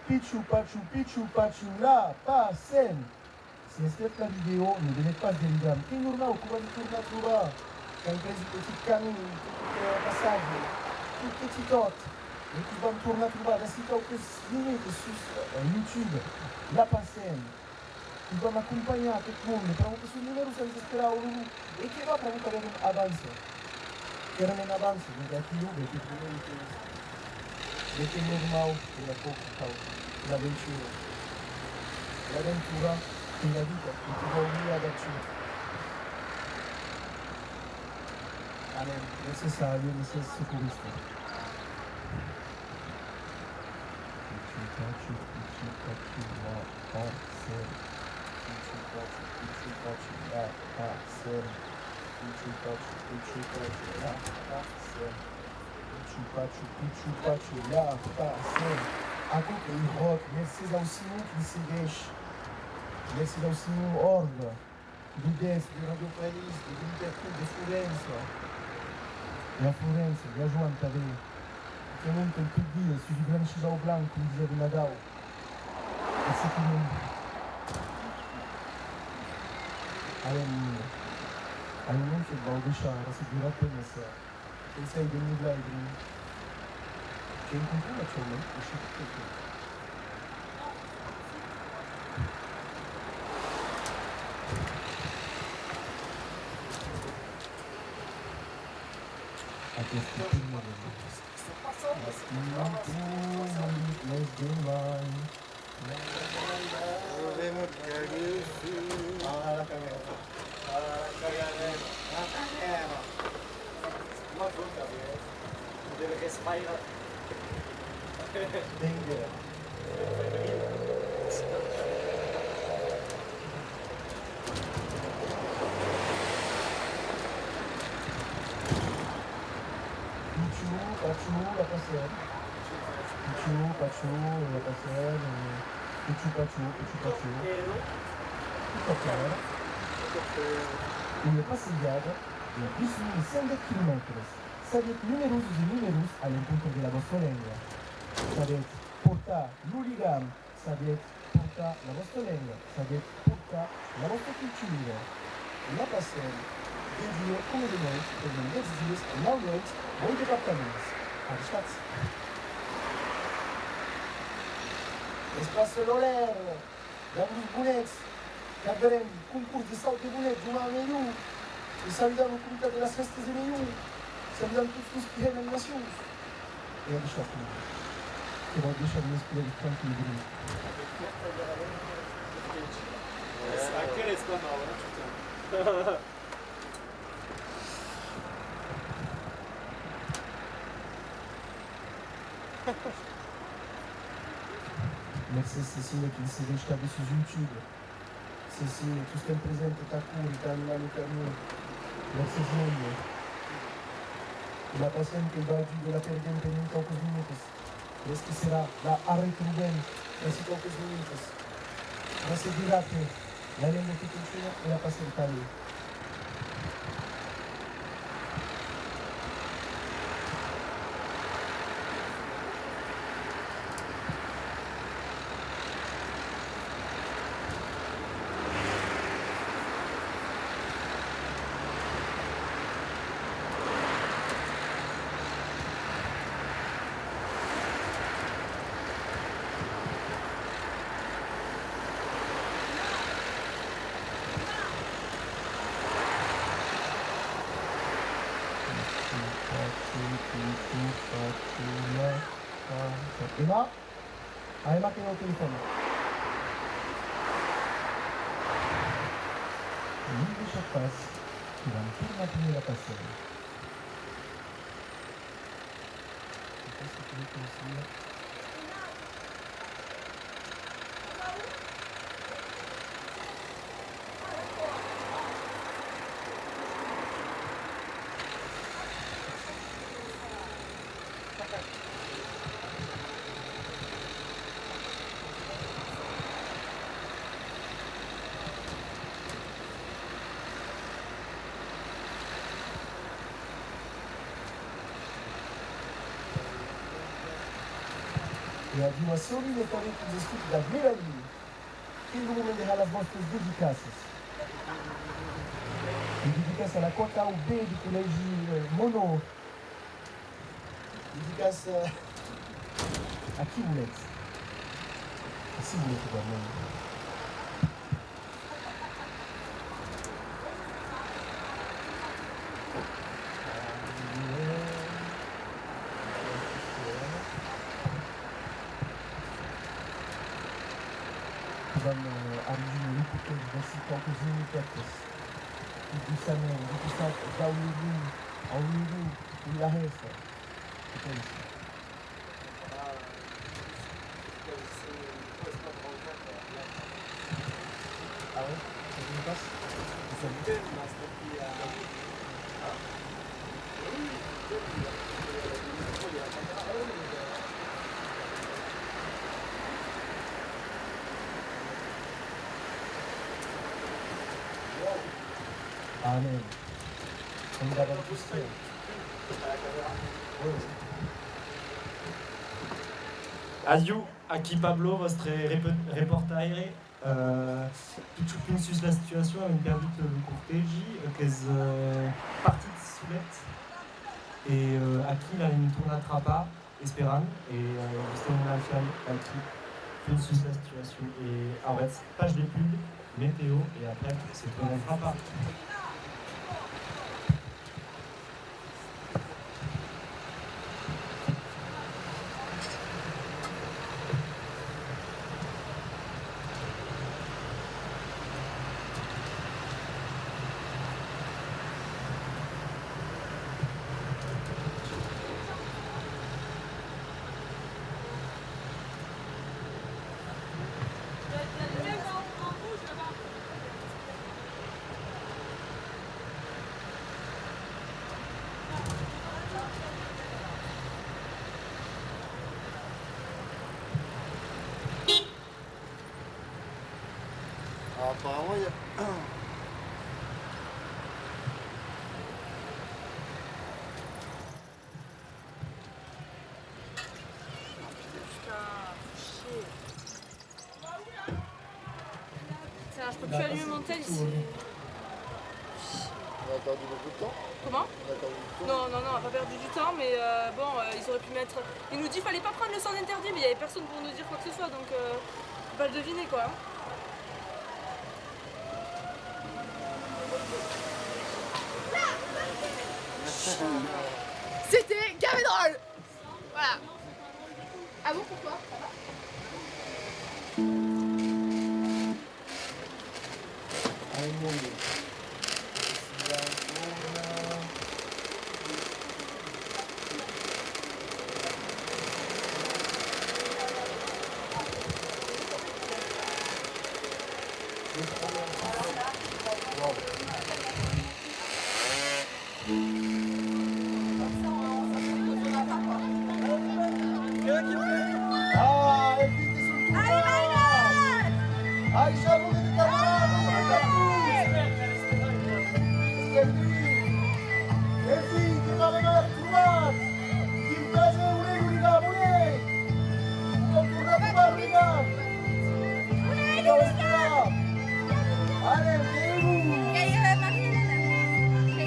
Pichu pachu, pichu pachu, la Passem. Se estètz la vidèo, ne venetz pas de ligam. Qu'ei normau, que vam tornar trobar. Qu'an pres un petit camin, un petit, eh, passatge, un petit hòt. E que vam tornar trobar d'ací quauques minutas sus, eh, YouTube. La Passem. Vos vam acompanhar, aqueth monde, pr'amor que son numerós a nos esperar au Loron, e que va pr'amor qu'avèm avança. Qu'èram en avança, donc aquiu, ben, que pr'amor que, ben, qu'ei normau, qu'ei aquò que cau, l'aventura. L'aventura, qu'ei la vita, que te vau viure aquiu. Anem, mès se sabi, mès se secorista. Pichu pachu, pichu pachu, la Passem. Pichu pachu, pichu pachu, la Passem. Pichu pachu, pichu pachu, la Passem. Pichu pachu, pichu pachu, la Passem. Aquò qu'ei Ròc, mercés au Simon qui li segueish. Mercés au Simon Orga. De Dètz, de Ràdio País, de Vimpertot, de Florença. E a Florença, e a Joan tanben, que montan tot dia sus un gran chivau blanc, com disiá de Nadau. E se que non. Anem, anem, que vau deishar ara, se dura penes. Ensai de mudar, Adrian. Qu'ei un contròl actualament, e se que aquesta prima de... Aquí non pòt mès de mai. Ara la camèra. Ara la camèra. La camèra. Ua fòta, eh? De respirar. Vinga. Pichu, pachu, la Passem. Pichu, pachu, la Passem. Pichu, pachu, pichu, pachu. Tot aquò, eh? Una passejada de dus mila cent dètz quilomètres. Sètz numerosos e numerós a l'encontre de la vòsta lenga. Sabetz portar lo ligam Sabiatz portar la vòsta lenga, sabiatz portar la vòsta cultura. La Passem, de dia coma de nuèit, pendent dètz dias, nau nuèits, uèit departaments. Arriscatz! Es pas solòr! Dab los bonets, qu'ac verem, concors de saut de bonet, jo m'amelhor, e saludam lo comitat de las fèstas de Melhor, saludam tots los qui hèn animacions. E adishatz, que vau deishar los meus collègas tranquilles de mi. Aquel es pas mau, hein, putain. Mercés, Cecília, qui se vei estar sus YouTube. Cecília, tostemps presenta tà cor e tà enlà lo camion. Mercés, Cecília. La Passem que va ajuda la perdem pendent quauques minutas. Mès que serà la arretrobem d'ací quauques minutas. Mercés, Rape. La lenga que fonciona e la Passem tanben. Emma? Ah, Emma qu'ei au telefòn. Lo deishatz pas, que vam tornar prendre la Passem. E adiu a Solina tanben, qui nos escota dab Melanie. Qu'ei lo moment de har las vòstas dedicaças. Una dedicaça a la quata A B de collègi, eh, Monod. Dedicaça a qui voletz. A qui voletz, igualment. Vam, eh, arrisar lo cortègi d'ací quauques minutetas. Justament, despatz dau Lulu, au Lulu, un la hèsta. Que pensi? Ah ouais, ça vient pas. Ça vient. Amen. Endavant, tostemps. Adiu, aquí Pablo, vòstre rep-, reportaire. Euh, totjorn sus la situacion, avèm perdut lo cortègi, euh, qu'es, euh, partit solet. E, euh, aquí l'avèm tornat trapar. Esperam, e, eh, estem al final aquí. Fum sus la situacion e auretz pas de pub, meteo, e après se podrem frapar. Apparemment, il y a... Putain, fais chier. Je vais allumer mon tel ici. On a perdu beaucoup de temps. Comment ? On a perdu du temps. Non, non, non, on n'a pas perdu du temps, mais euh, bon, euh, ils auraient pu mettre. Il nous dit fallait pas prendre le sens interdit, mais il y avait personne pour nous dire quoi que ce soit, donc euh, on peut pas le deviner quoi, hein. C'était gavé drôle. Voilà. Ah bon, pourquoi ? Ça va ? Allez, Marie-Hélène.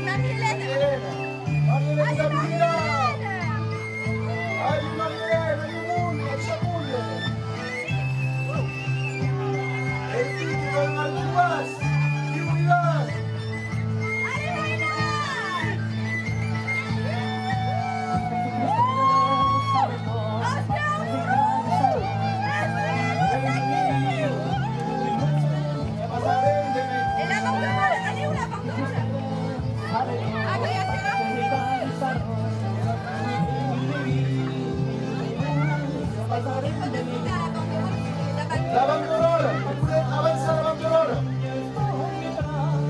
Marie-Hélène. Marie-Hélène. Ai, Marie-Hélène, ai, monde, ai, chapeau. La banderòla, podem avançar la banderòla.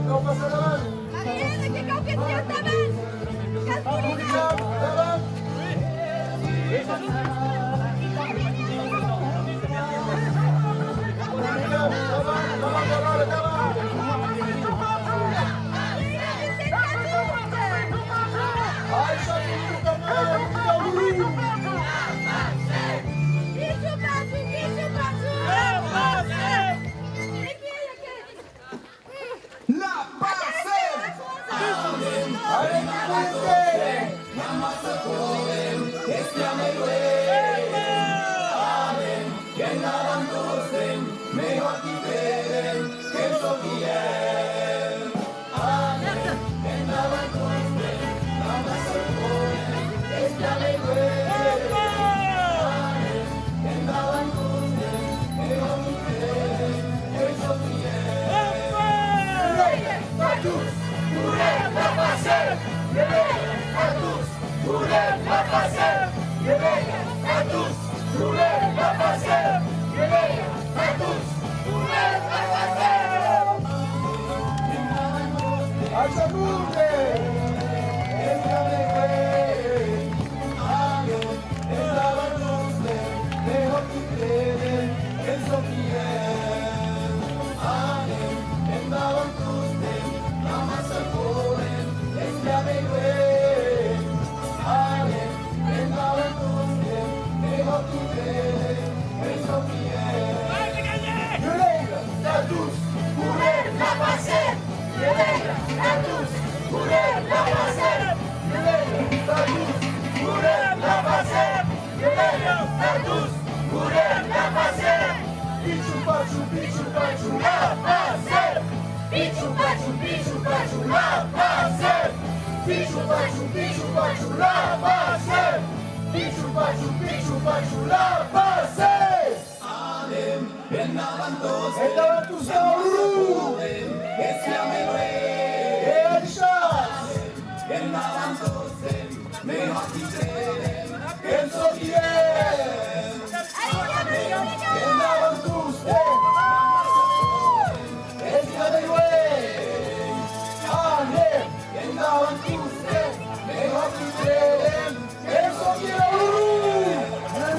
Cau passar davant. Mariana, que cau que siás davant. Cau que siás davant. La Passem! Anem, anem! Pichu pachu, pichu pachu, la Passem! Pichu pachu, pichu pachu, la Passem! Pichu pachu, pichu pachu, la Passem! Pichu pachu, pichu pachu, la Passem! Endavant tots, endavant tots, e avisatz! Endavant tots, endavant tots! Anem! Endavant tots!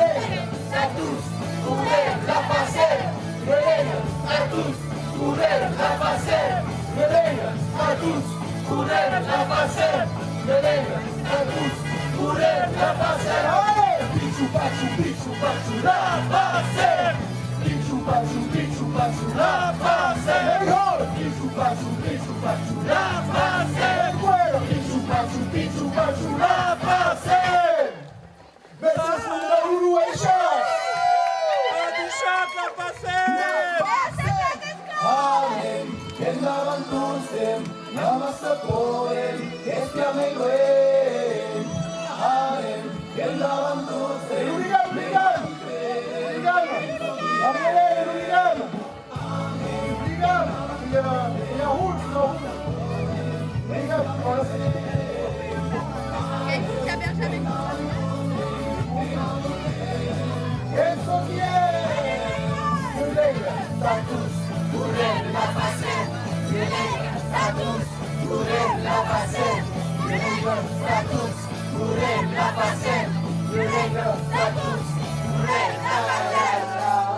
Violèira, a tots! Correm, la Passem! Violèira, a tots! Correm, la Passem! Violèira, a tots! Correm, la Passem! Violèira, a tots! Correm, la Passem! Allez! Pichu pachu, pichu pachu, la Passem! Pichu pachu, pichu pachu, la Passem! Hey ho! Pichu pachu, pichu pachu, la Passem! Pichu pachu, pichu pachu, la Passem! Mercés, Solidaritat, adishatz! Adishatz, la Passem! Anem, endavant tostemps, n'amassa podem, espiam e luènh. Anem, endavant tostemps. L'Oligan, l'Oligan! L'Oligan! Anem, l'Oligan! Correm, la Passem! Violenta, tots! Correm, la Passem!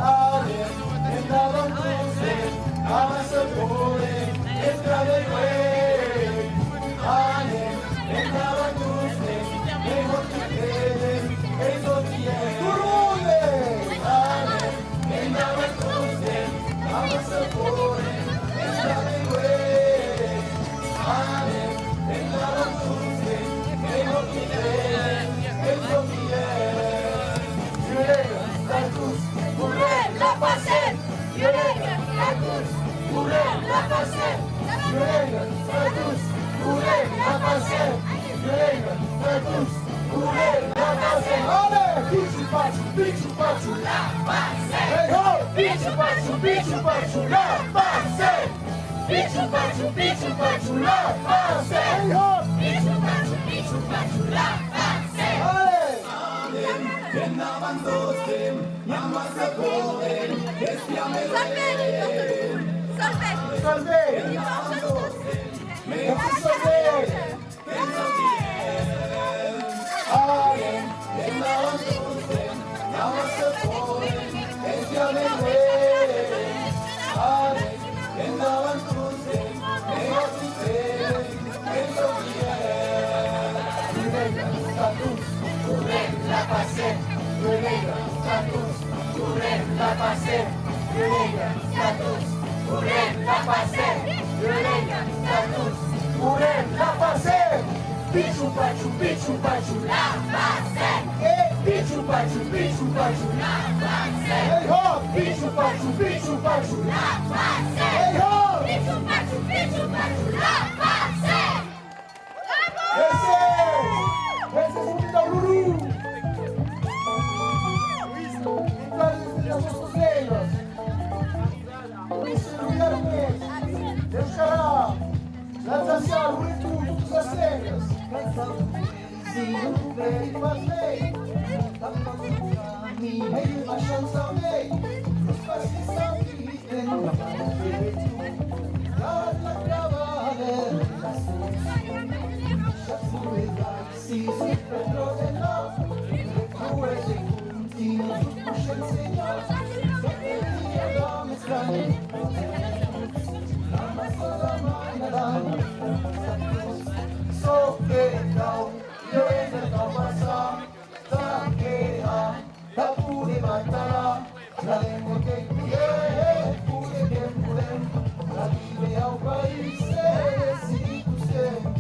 Anem, endavant tostemps, amassa podem, espiam e luènh. Anem, endavant tostemps, e mòrt qui creden, e tot qui es. Tot lo monde! Anem, endavant tostemps, amassa podem, espiam e luènh. Anem, endavant tostemps, e mòrt qui creden, e tot qui es. Violenta, tots! Correm, la Passem! Violenta, tots! Correm, la Passem! Violenta, tots! Correm, la Passem! Violenta, tots! Correm, la Passem! Allez! Pichu pachu, pichu pachu, la Passem! Hey ho! Pichu pachu, pichu pachu, la Passem! Pichu pachu, pichu pachu, la Passem! Hey ho! Pichu pachu, pichu pachu, la Passem! Allez! Anem, endavant tostemps, n'amassa podem, espiam e luènh. Solfègi, solfègi. Solfègi. Endavant tostemps, e mòrt qui creden, e tot qui es. Anem, endavant tostemps, n'amassa podem, espiam e luènh. Anem, endavant tostemps, e mòrt qui creden, e tot qui es. Violenta, tots! Correm, la Passem! Violenta, tots! Correm, la Passem! Violenta, tots! Correm, la Passem! Violenta, tots! Correm, la Passem! Pichu pachu, pichu pachu, la Passem! E pichu pachu, pichu pachu, la Passem! Hey ho! Pichu pachu, pichu pachu, la Passem! Hey ho! Pichu pachu, pichu pachu, la Passem! Bravo! Mercés! Mercés, Solidaritat, Loulou! Entrada de las vòstras lengas! Lo Luiarnés, l'euskara, l'alsacian, lo breton, totas las lengas! Si lo vei pas mei, tanpauc lo camí, la chança mei, los passi sabi. Çò que cau, jo en el cau passar, tanquejar. Tà poder batalar, la lenga qu'ei poder, poder qu'ei poder, la vida au país, se decidir tostemps.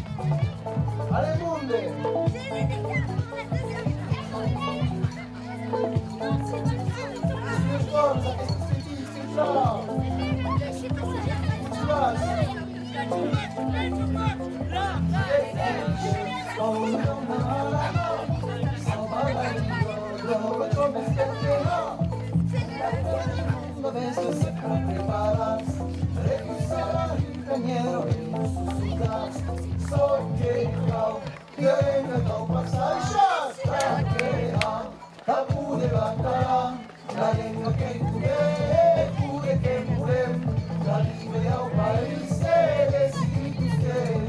Allez, monde! Los forts, aquestes petits, que fa! Motivats! La lenga qu'ei poder, poder qu'ei poder, la vida au país, se decidir tostemps.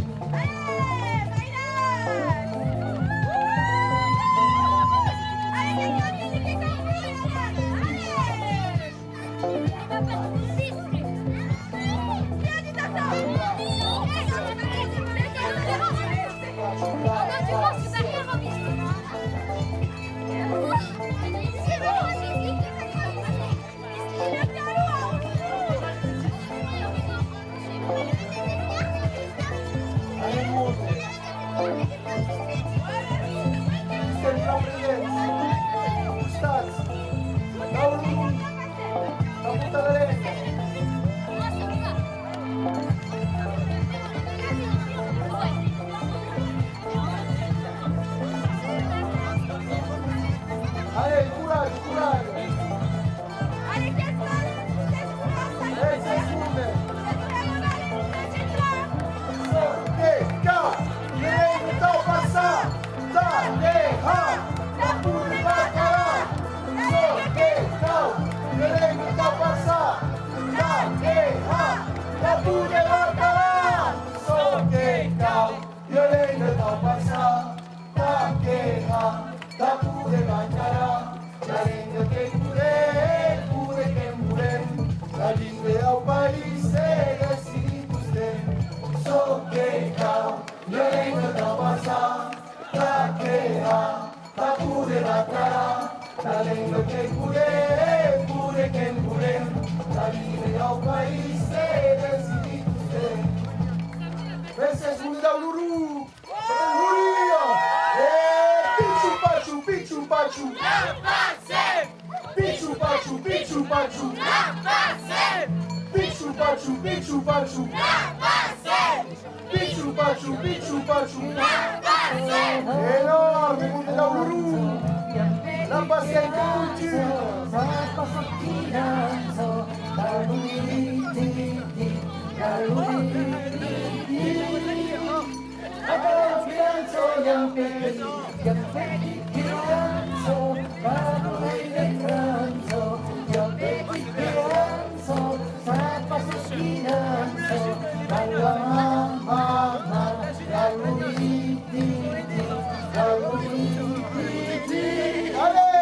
La lenga tau passar, tau quejar, tau poder batalhar. La lenga que podem, poder que'm volem. La lenga dau país, se decidit tostemp çò que cau. La lenga tau passar, tau quejar, tau poder batalhar. La lenga que podem, poder que'm volem. La lenga dau país, se decidit tostemp. Mercés, monde dau Luró! Luró! E pichu pachu, pichu pachu! La passem! Pichu pachu, pichu pachu! La passem! Pichu pachu, pichu pachu! La passem! Pichu pachu, pichu pachu! La passem! Enorme, monde dau Luró! La passem, que cultura! Allez!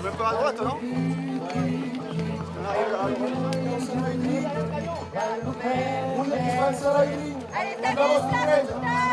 Un peu à droite, non ? On arrive à la droite. Allez, Stanislas, Stanislas.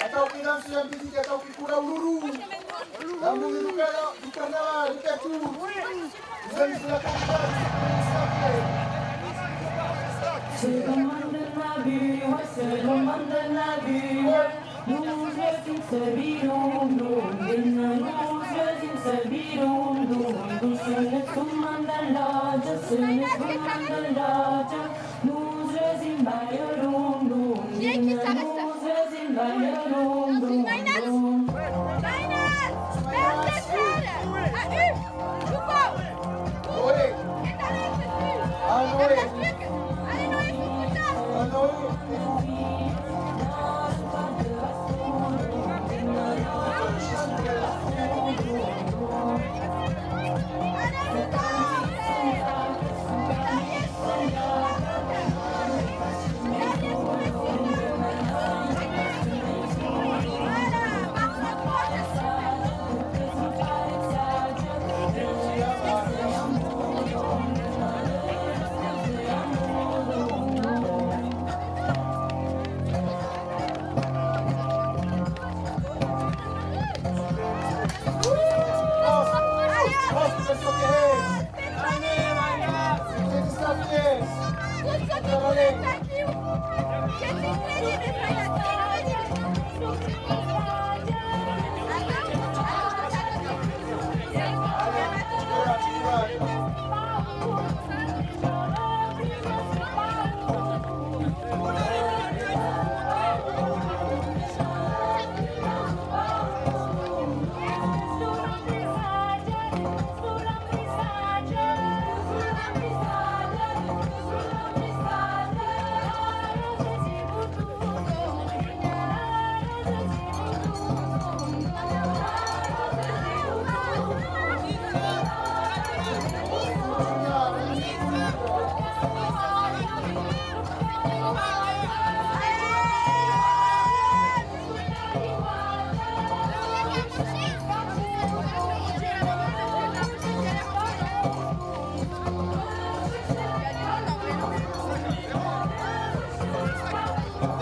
Atau que dança un petit, atau que cora Luró. L'amor de lo carna-, lo carnaval, lo pèc. Se demanden la viu, se demanden la viu. Nos vesins se viron, don, nos vesins se viron, don, don, se ne son mandan lòtja, se ne son mandan lòtja. Nos vesins balharon, don, nos vesins balharon, don, don.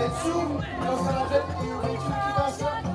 Atenzion, atenzion, atenzion.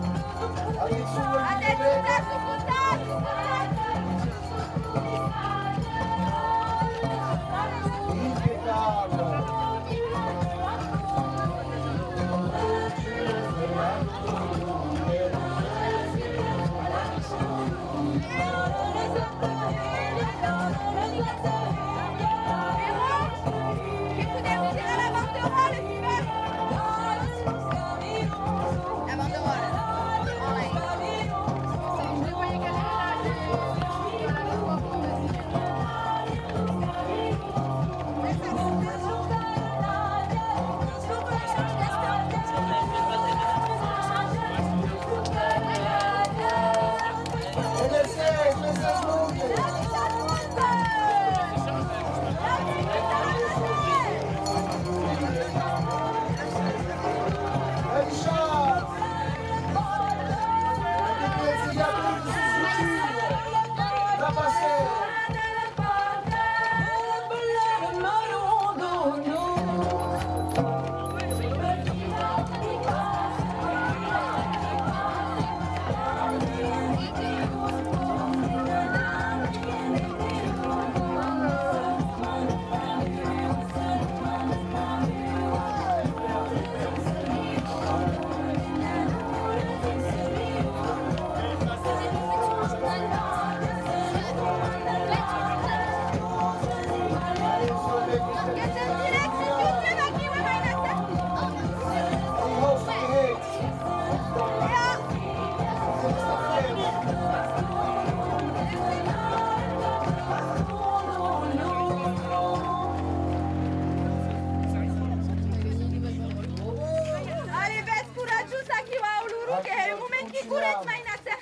Allez, vètz, coratjós, aquiu a Uluru, que un moment que corretz, mainatge.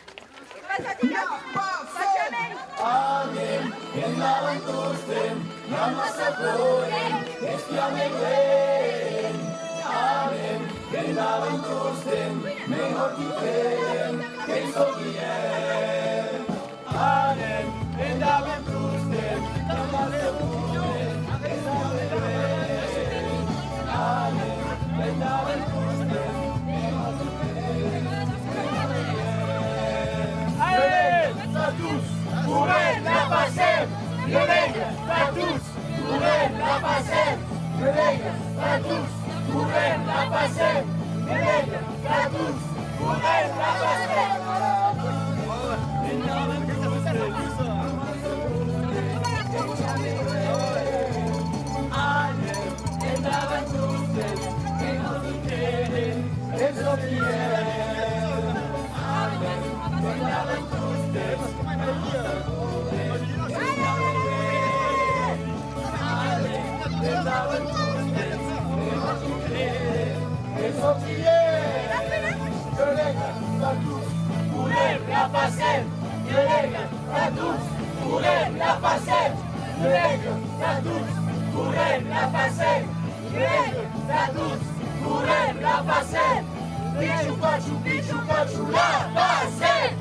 Anem, endavant tostemp, la massa corrent, espiam e luèm. Anem, endavant tostemp, melhor que crèm, que çò qui es. Anem, endavant tostemp, la massa corrent, espiam e luèm. Anem, endavant tostemp, melhor que crèm. Allez! Tatús, correm, la passem! Violèga, tatús, correm, la passem! Violèga, tatús, correm, la passem! Violèga, tatús, correm, la passem! Anem, endavant tostemp, que nos enterem, que nos enterem. Violèga, tatús, correm, la passem! Violèga, tatús, correm, la passem! Violèga, tatús, correm, la passem! Violèga, tatús, correm, la passem! Pichu pachu, pichu pachu, la passem!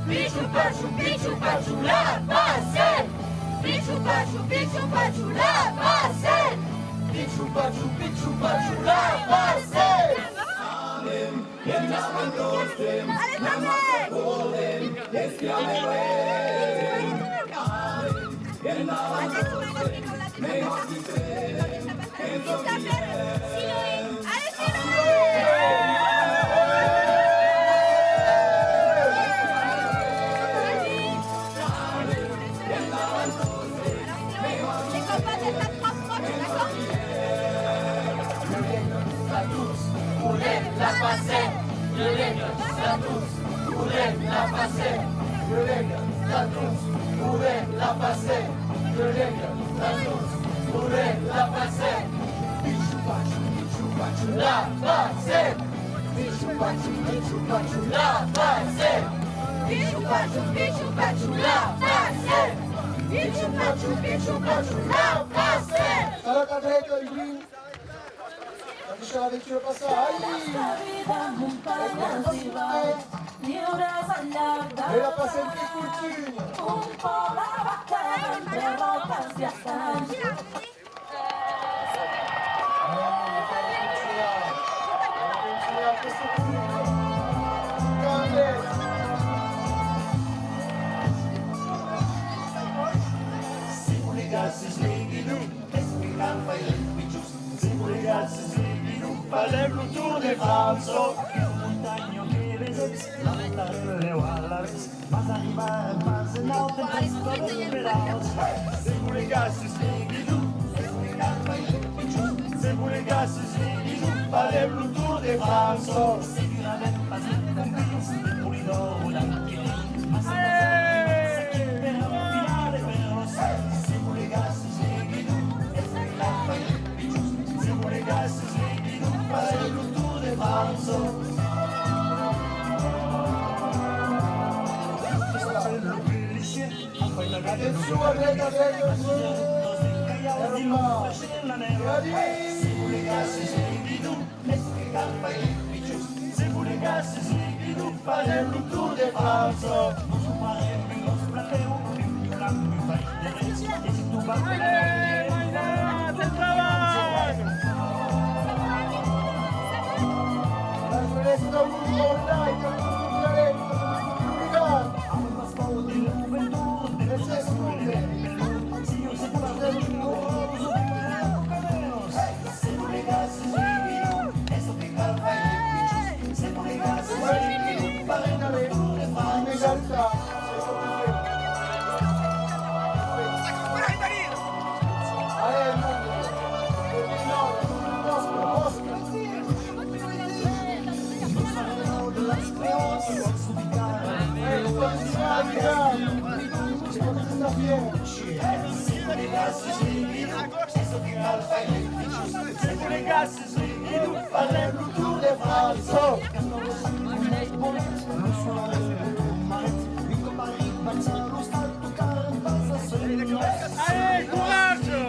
Pichu pachu, pichu pachu, la passem! Pichu pachu, pichu pachu, la passem! Pichu pachu, pichu pachu, la passem! Anem, endavant tostemp, la massa correm, espiam e luèm. Anem, endavant tostemp, melhor que crèm, que çò qui es. Allez, Siloé! Violèga, tatús, correm, la passem! Violèga, tatús, correm, la passem! Violèga, tatús, correm, la passem! Violèga, tatús, correm, la passem! Pichu pachu, pichu pachu, la passem! Pichu pachu, pichu pachu, la passem! Pichu pachu, pichu pachu, la passem! Pichu pachu, pichu pachu, la passem! Ara cadreta, Ibrahim! Deixa la veitura passar, ai! E la passem que fortuna! Ai, la fortuna! Se bolegasses Leguidon, es que cal faire pichons. Se bolegasses Leguidon, fasèm lo torn de França. Aquela montanha que vesètz, la montanha de Alavetz, mas arribarem pas en aute, en fèsta de pedals. Se bolegasses Leguidon, es que cal faire pichons. Se bolegasses Leguidon, fasèm lo torn de França. Segurament pas en combins de Polidor o d'Anquetin, mas se bolegasses Leguidon, es que cal faire pichons. Se bolegasses Leguidon, fasèm lo torn de França. Atencion, atencion, atencion. Se bolegasses Leguidon, es que cal faire pichons. Se bolegasses Leguidon, fasèm lo torn de França. Nos o farem en nòstre platèu, un plan, un país de res. E se tu vas... Allez, mainats, al trabalh! La jeunesse, Se bolegasses Leguidon, fasèm lo torn de França. Allez, courage!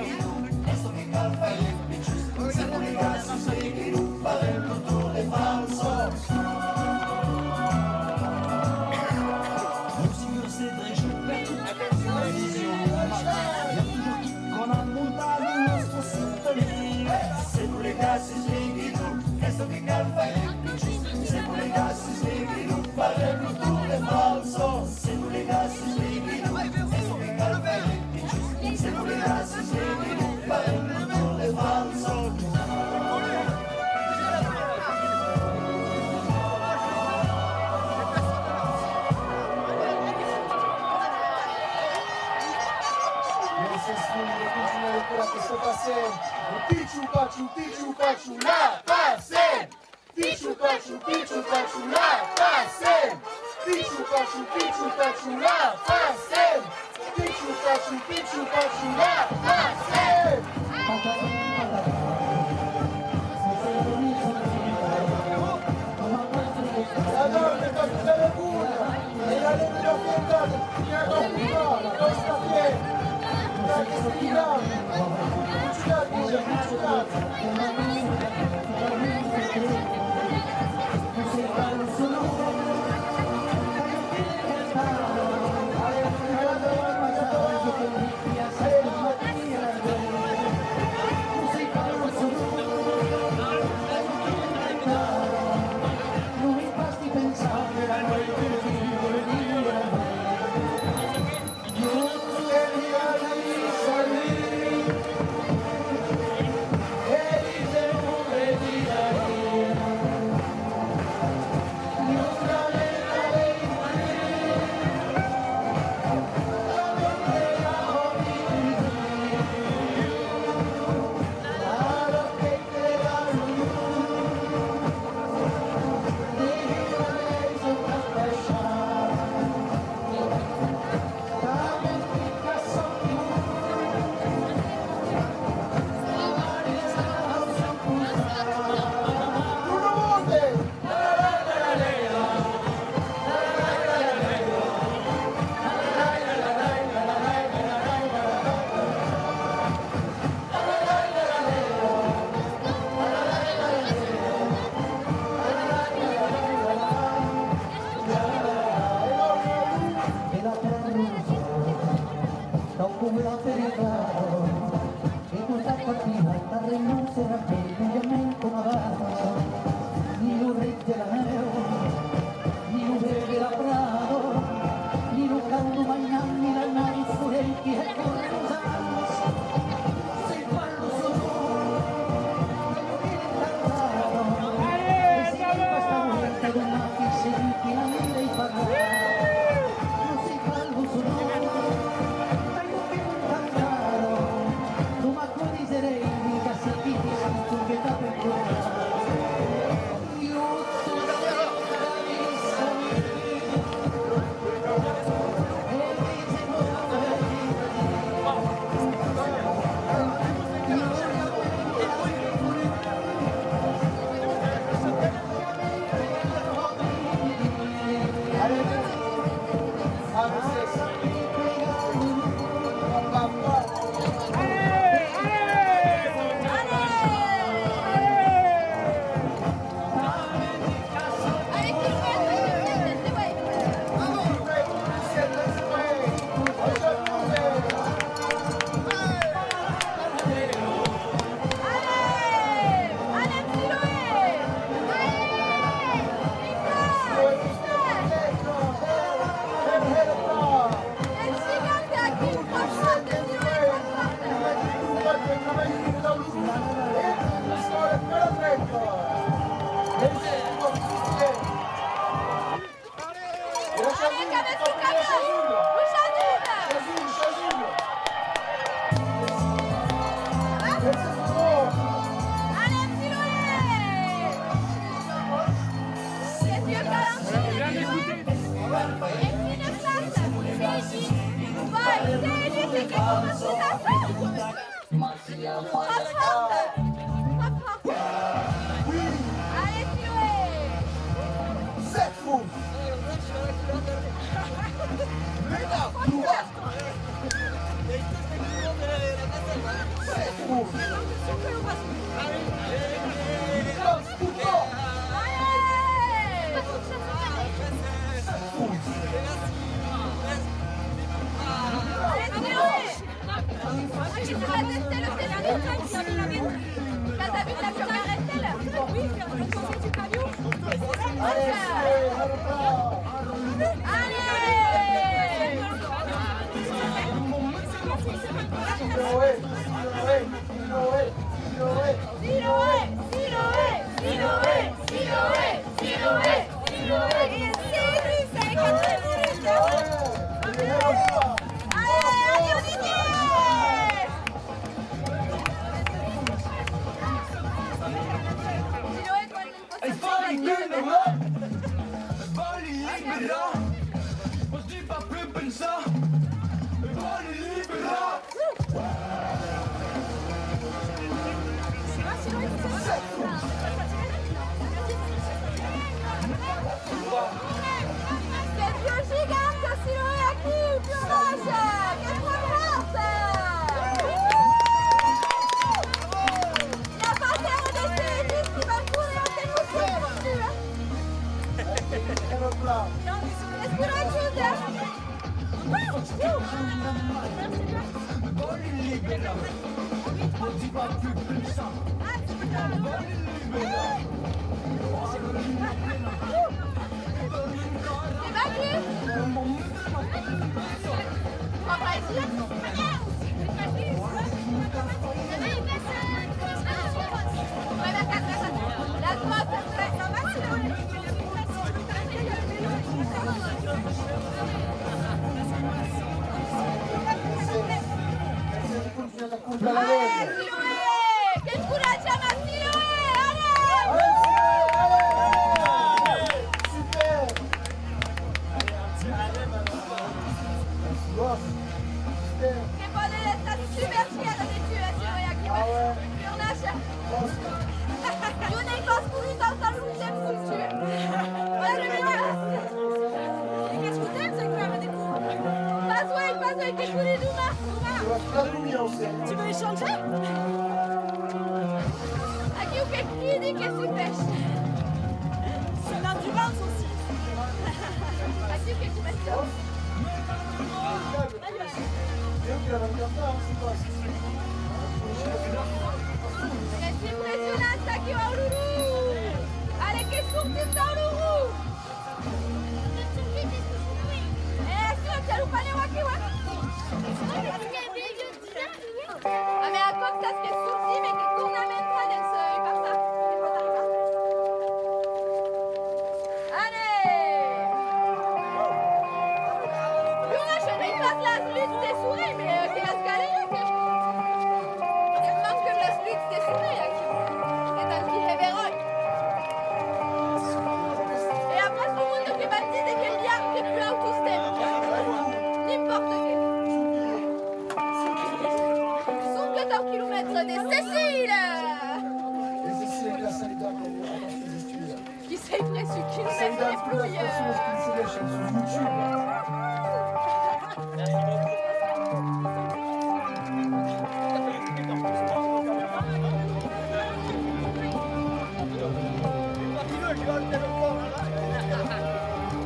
Se bolegasses Leguidon, es que cal faire pichons. Se bolegasses Leguidon, fasèm lo torn de França. Se bolegasses Leguidon, es que cal faire pichons. Se bolegasses Leguidon, fasèm lo torn de França. Gràcies, Lluís, de continuar de cor aquesta Passem. Pichu, pachu, pichu, pachu, la Passem! Pichu, pachu, pichu, pachu, la Passem! Pichu, pachu, pichu, pachu, la Passem! Pichu, pachu, pichu, pachu, la Passem! La dame, capitale Boule! E la lèu de la fiertat, Pierre Arpinal, Costa Pierre, Pierre Arpinal, Costa Pierre. Vai, Céline, c'est quelque chose qui t'attend. Hop, hop. Hop, hop. Allez, Chloé. Sept fois. Allez. Siloé, Siloé, Siloé, Siloé, Siloé, Siloé, Siloé, Siloé, Siloé, Siloé. Allez, allez, Olivier. Siloé, toi, tu... Eth vòli liberar! Eth vòli liberar! Pòdi pas plus pensar! Eth vòli liberar! Qu'ei ua giganta, Siloé, aquiu, pur baish! Qu'ei tròp hòrt! I a pas terra de Céline qui va córrer a l'emotion, tu, eh? Qu'ei coratjosa, eh? Allez, Siloé! Qu'encoratjam a Siloé! Allez! Allez, Siloé, allez, allez! Super! Super! Que pòden estar super fièrs de tu, eh, Siloé, aquiu, eh? Ah ouais. Pur nàisher. Jo n'èi pas corrut autan longtemps com tu. Pas uèi, pas uèi, que corri doman, doman. Tu veux échanger ? Aquiu que cridi, que sufeish. C'est l'endurance aussi. Aquiu que comença. Qu'ei impressionant, çaquí, Auluru! Allez, que sortim, Auluru! Eh, aquiu, aquiu, lo panèu, aquiu, eh? Ah, mès a còps, sas que sortim e que tornam entrar dens, eh, ua parta, que pòt arribar. Allez! Jo, je n'ai pas las luts de sorelh, mès, eh, que las galeras, que... Que manquen las luts de sorelh, aquiu. E tant qui hè beròi. E après, lo monde que van díder que li arque pus aut tostemps. N'impòrta que. Sonque tau quilomètre de Cécile! Qui s'ei pressut quilomètres de pluja!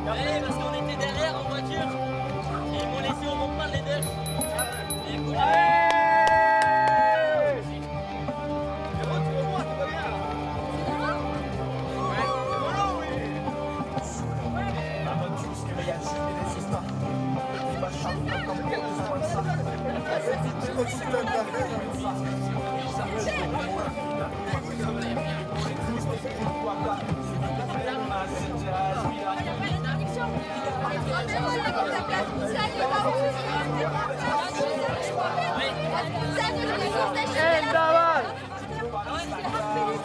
Ouais, parce qu'on était derrière en voiture et ils m'ont laissé au rond-point les deux. Et écoute, Endavant!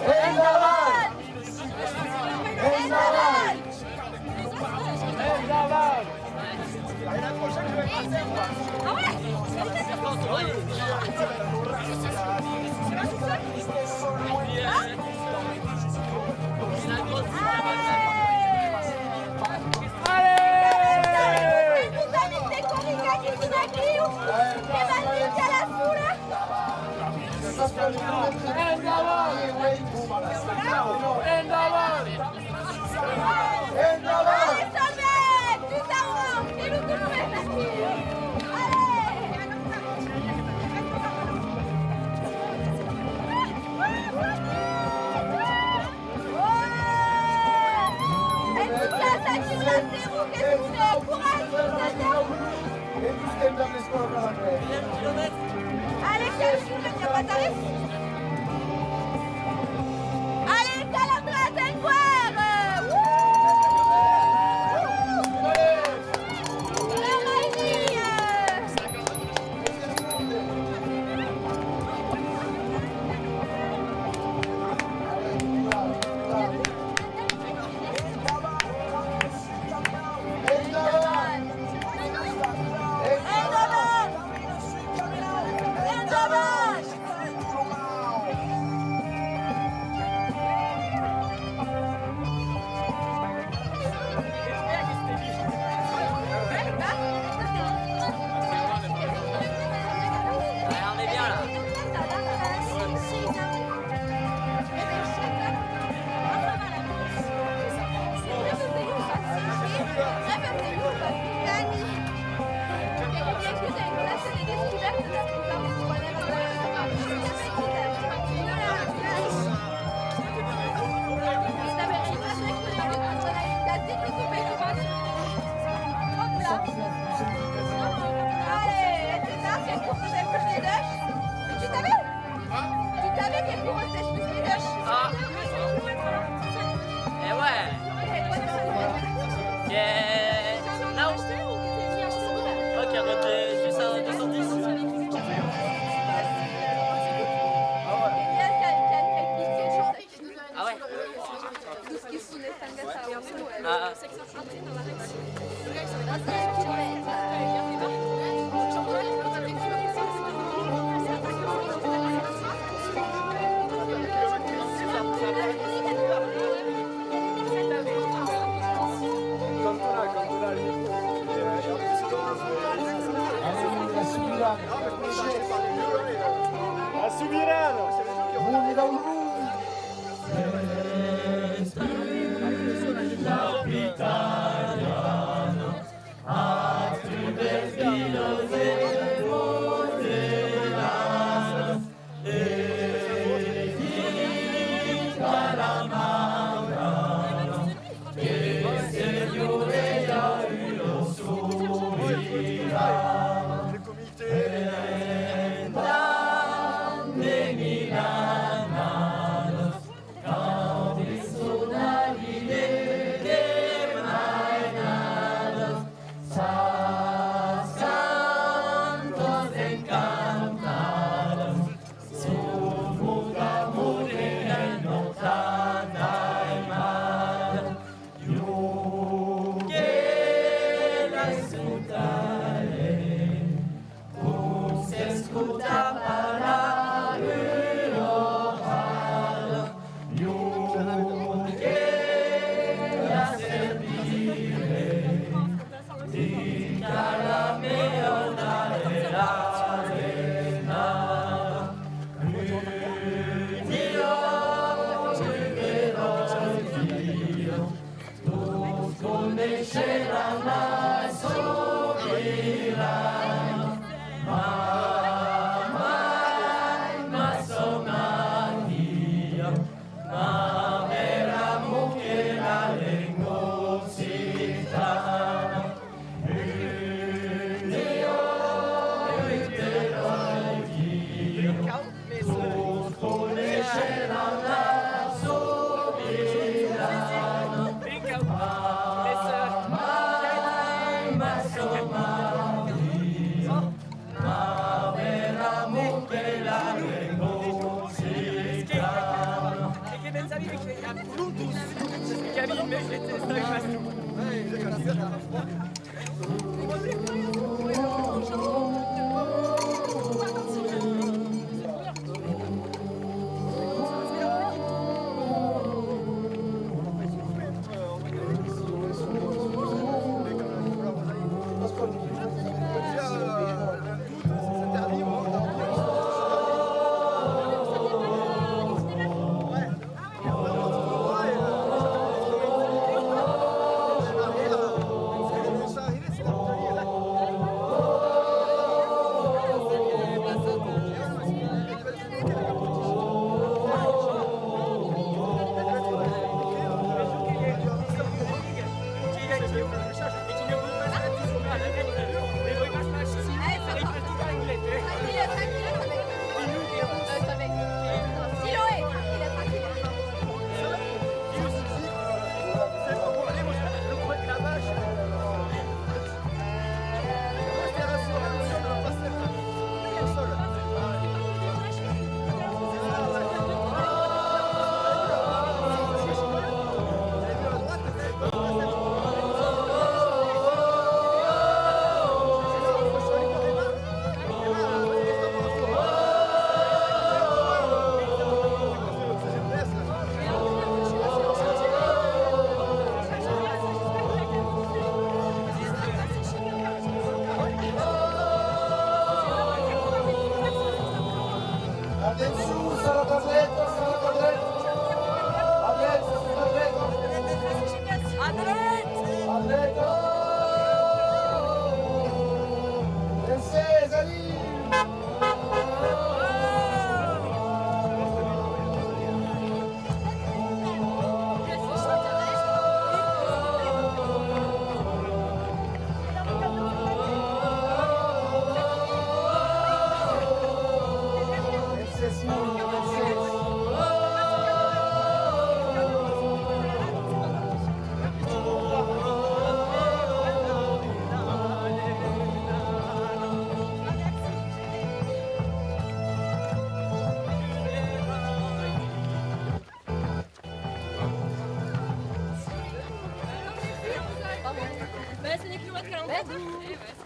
Endavant! Endavant! Endavant! Allez, calme-toi, tu vas arriver. Allez, calme-toi, t'es quoi, euh, wouh. Allez, c'est ça, c'est pour que ça épluche les deux. Et tu savais ? Tu savais qu'elle pourrait s'expliquer les deux ? Ah. Eh ouais. Yeah. Non. Ok, on va te- juste à deux cent dix. Ah ouais. Ah.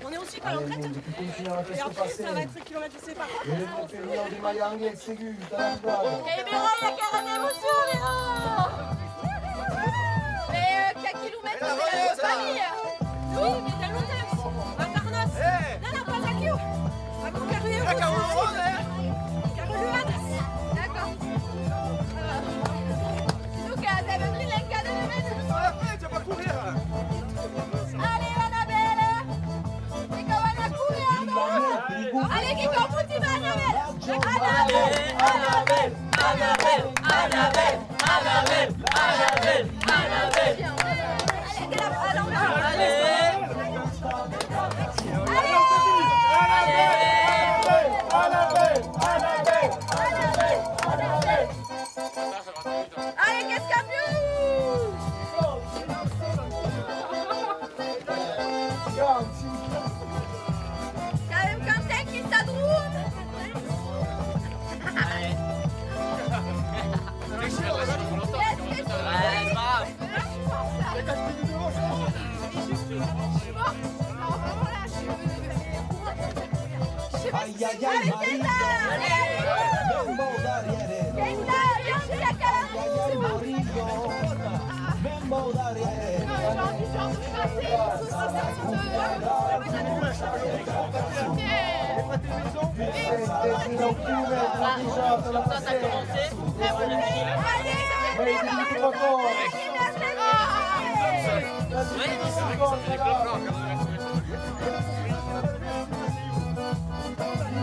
On est aussi à l'entraide. Et après, ça va être kilomètre, je sais pas quoi. E le campion de Mayangue es segur, tà l'arribada. Qu'ei beròi aquera emocion, era! Mais, euh, quatre kilomètres, c'est la compagnie. Oui, mais dans le temps. À Carnos. Non, non, pas aquiu. À Montcarrieu. Carreluadas. D'accord. Sinon que avèm pris l'encadrement. Allez, Annabelle! Fica-va la cua, Annabelle! Allez, que cau motivar, Annabelle! Annabelle! Annabelle! Allez, que la, allez, on va. Allez! Allez! Allez, qu'es campion! Qu'avem Quentin qui s'adruc! Qu'es que... Ai, ai, ai, marido, ben vau darrièr. Ai, ai, ai, marido, ben vau darrièr. Ah, comme ça, t'as commencé.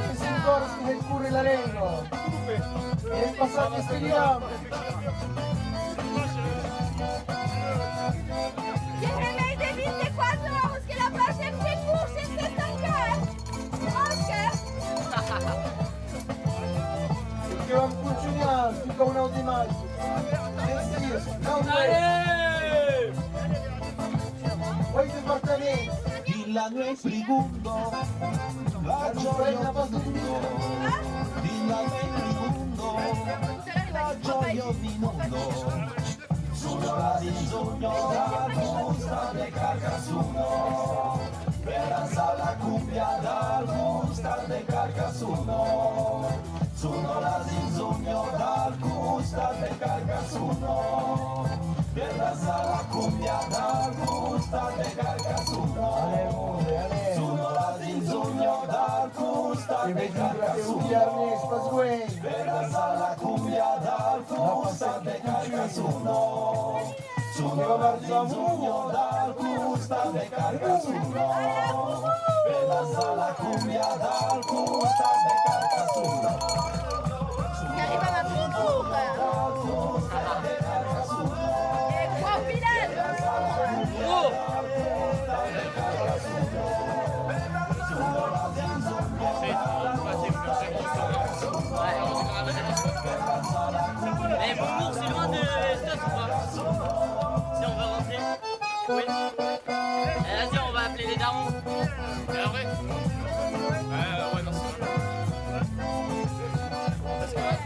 Venti-cinc oras que me corre la lenga. E passat este viram. Qu'ei mei de vint-e-quate oras que la passem de curs sense tancar. Òscar! Que vam contunhar, fica un aut de mai. Merci, nau. Allez! Uei departament. Dins la nuèit prigonda, la jòia minundo. Dins la nuèit prigonda, la jòia minundo. Sona la zinzonha dal costat de Carcassona. Per dançar la cumbia dal costat de Carcassona. Sona la zinzonha dal costat de Carcassona. Per dançar la cumbia dal costat de Carcassona. Sona la zinzonha dal costat de Carcassona. Per dançar la cumbia dal costat de Carcassona. Sona la zinzonha dal costat de Carcassona. Per dançar la cumbia dal costat de Carcassona. Qu'arribam a Montfort. E quau vilatge! Oh! Mais Beaubourg, c'est loin de Stass ou pas ? Si on veut rentrer. Oui. Eh, vas-y, on va appeler les darons. Et après ? Euh, ouais, non, c'est... Parce que, en fait,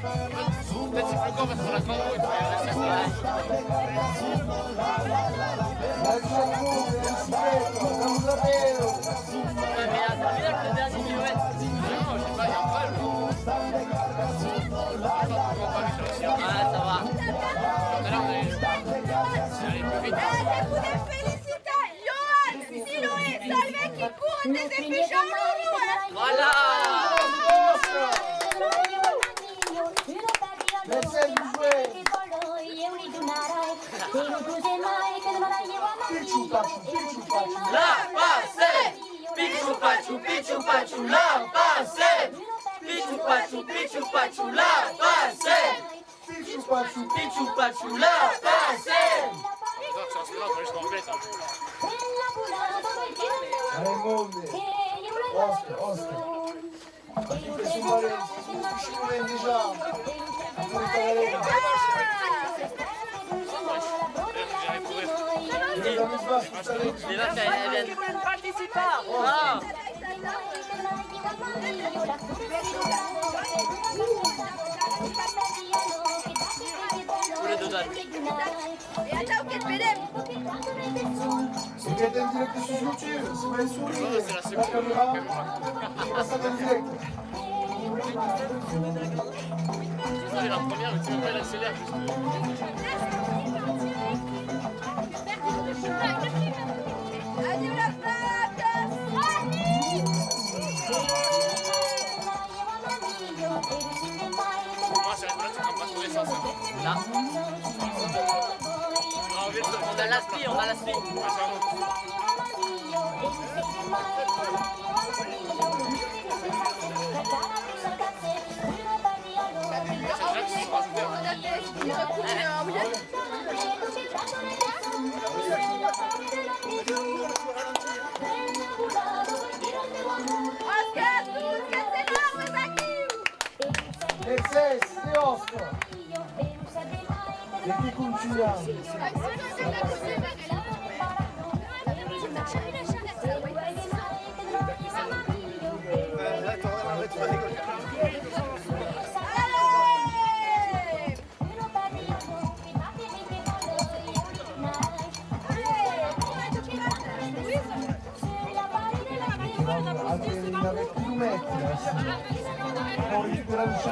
peut-être c'est plus grand parce qu'on a grandi et puis, euh, c'est pas... Ah, ça va. Tout à l'heure, on a eu... Allez, plus vite. Eh, je voulais féliciter Johan, Siloé, Salvé qui courent des épichons lourds, hein. Voilà. Merci à vous. Pichu pachu, pichu pachu. La Passem! Pichu pachu, pichu pachu, la Passem! Pichu pachu, pichu pachu, la Passem! Pichu pachu, pichu pachu, la Passem! Allez, monde! Òsca, òsca! E atau que vedem! Vous êtes en direct sur YouTube, c'est pas sur la caméra, c'est pas ça en direct. C'est la première, mais tu veux pas l'accélère, juste. Adieu la patte. Là. On a l'aspi, on a l'aspi. Mercés, e òsca! E qui contunha? Anche la vecchiumetta, eh. Poi recuperare il suo.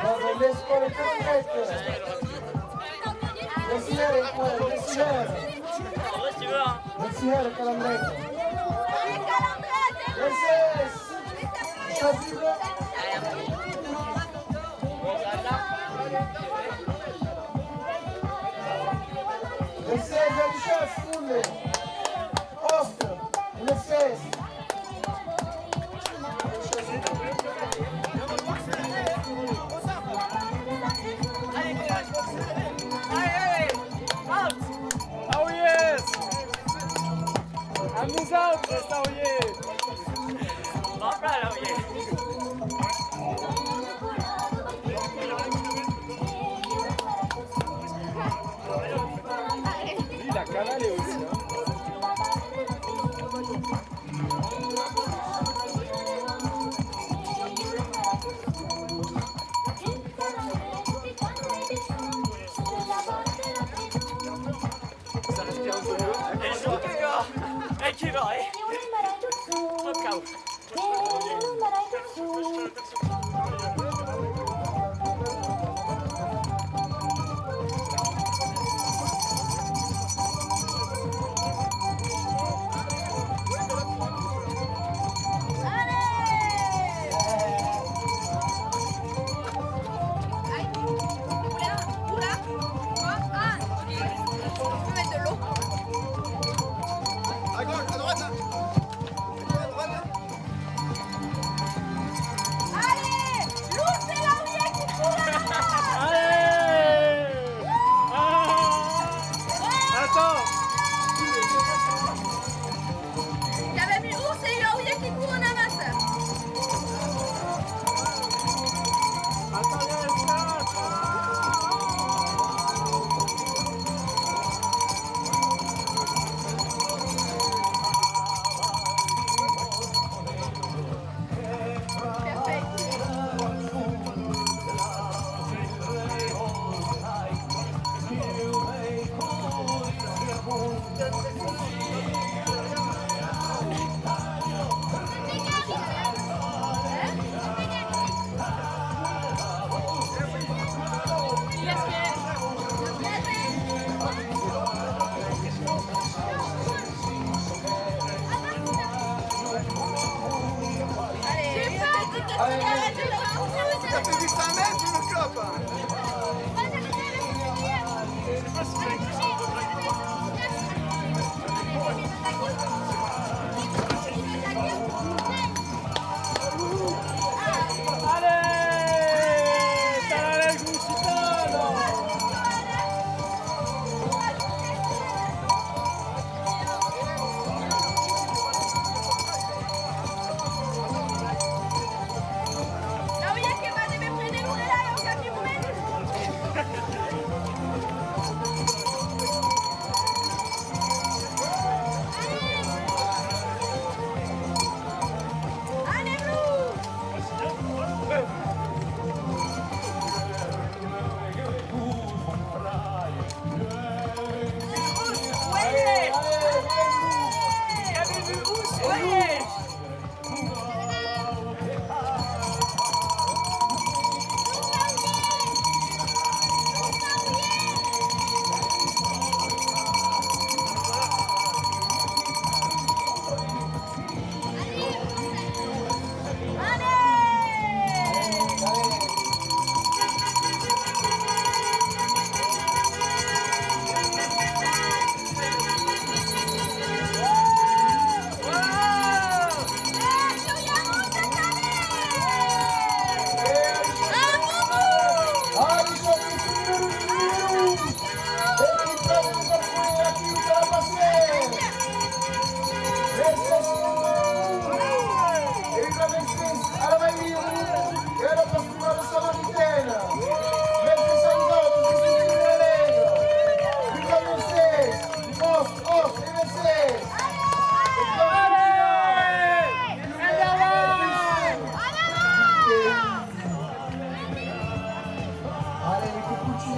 Guarda, le scuole perfette. Le siere, le siere. Le siere, Calandreta. Le siere. Le seize, Alicia Sculle. Oscar, le seize. Allez, allez, out. Oh yes! Amb nosaltres, Laurier! Hòpla, Laurier! Lila Canale aussi, hein. Ça respire un peu mieux. Et je joue que, euh, et qui va, eh. Au cas où. À gauche, à droite, hein. À droite, hein. Allez, l'ours e Laurier qui courent à la base. Allez. Ah. Attends. I avèm un ors e un aurièr qui coren amassa. Allez, ça fait huit cents mètres, je me clope. Allez, ça va aller, gros super. Laurier que va dever prene lo relai en qualque moment.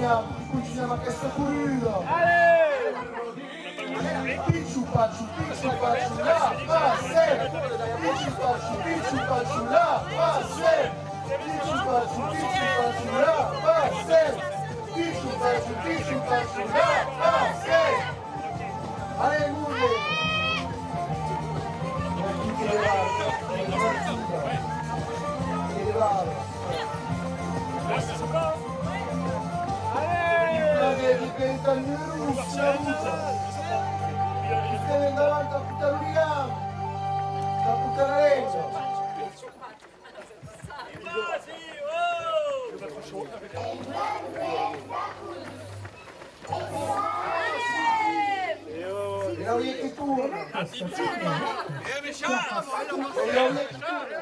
Continuem aquesta corrida. Allez! Pichu pachu, pichu pachu, la Passem! Pichu pachu, pichu pachu, la Passem! Pichu pachu, pichu pachu, la Passem! Pichu pachu, pichu pachu, la Passem! Allez, monde! Allez! Estem endavant, taputa lo ligam! Taputa la lenga! E l'auriá que torna. E l'auriá que torna.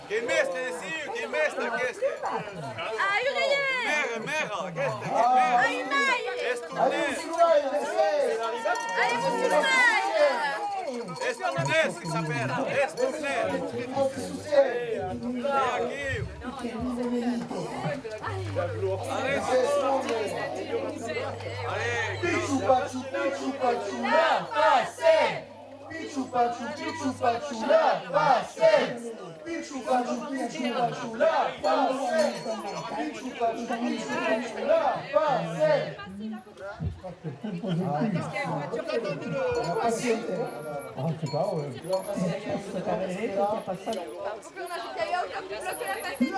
Qu'ei mèstre, Siu, qu'ei mèstre aqueste. Mèra, mèra, aqueste, qu'ei mèra. Ai, mai! Estonèr. Ai, estonèr. Estonèr, que s'apèra. Estonèr. E aquiu. Allez, allez. Pichu pachu, pichu pachu, la Passem! Pichu pachu, pichu pachu, la Passem! Pichu pachu, pichu pachu, la Passem! Pichu pachu, pichu pachu, la Passem! Ah, qu'est-ce qu'il y a, une voiture qui... Ah, je sais pas, ouais. Pourquoi on a jeté ailleurs, on a bloqué la passée ?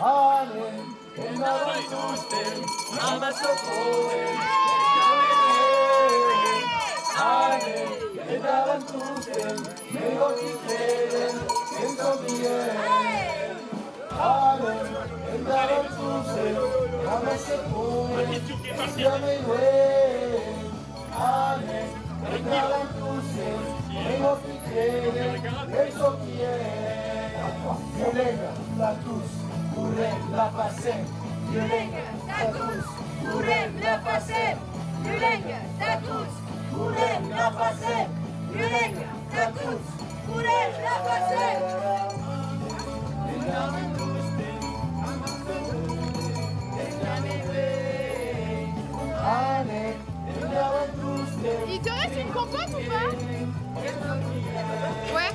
Anem endavant tostemps, amassa pòrre. Anem endavant tostemps, mei gòrd que creden, que sò bien. Anem endavant tostemps, amassa pòrre, que siá mei luenh. Anem endavant tostemps, mei gòrd que creden, que sò bien. Violenga, tà tots, correm, la Passem. Violenga, tà tots, correm, la Passem. Violenga, tà tots, correm, la Passem. Violenga, tà tots, correm, la Passem. Anem. Il te reste une compote ou pas ? Ouais.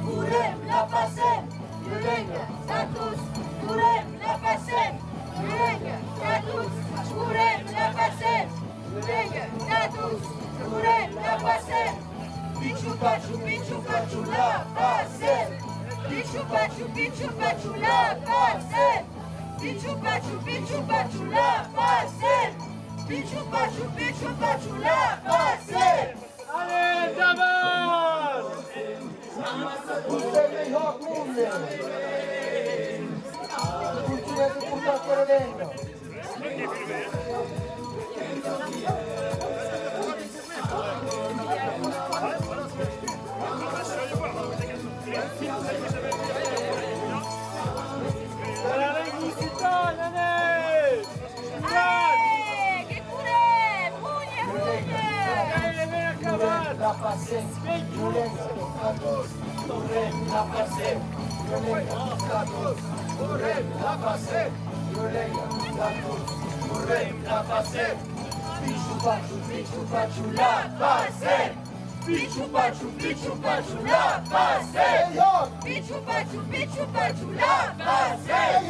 Correm, la Passem! Violenga, tà tots, correm, la Passem! Violenga, tà tots, correm, la Passem! Violenga, tà tots, correm, la Passem! Pichu pachu, pichu pachu, la Passem! Pichu pachu, pichu pachu, la Passem! Pichu pachu, pichu pachu, la Passem! Pichu pachu, pichu pachu, la Passem! Allez, endavant! Tostemps mei hòrt, monde! Continuatz de portar aquera lenga! La lenga occitana, allez! Allez, que correm! Hunha, hunha! Correm, la Passem! Violenga, tà tots! Correm, la Passem! Violenga, tà tots! Correm, la Passem! Violenga, tà tots! Correm, la Passem! Pichu pachu, pichu pachu, la Passem! Pichu pachu, pichu pachu, la Passem! Pichu pachu, pichu pachu, la Passem!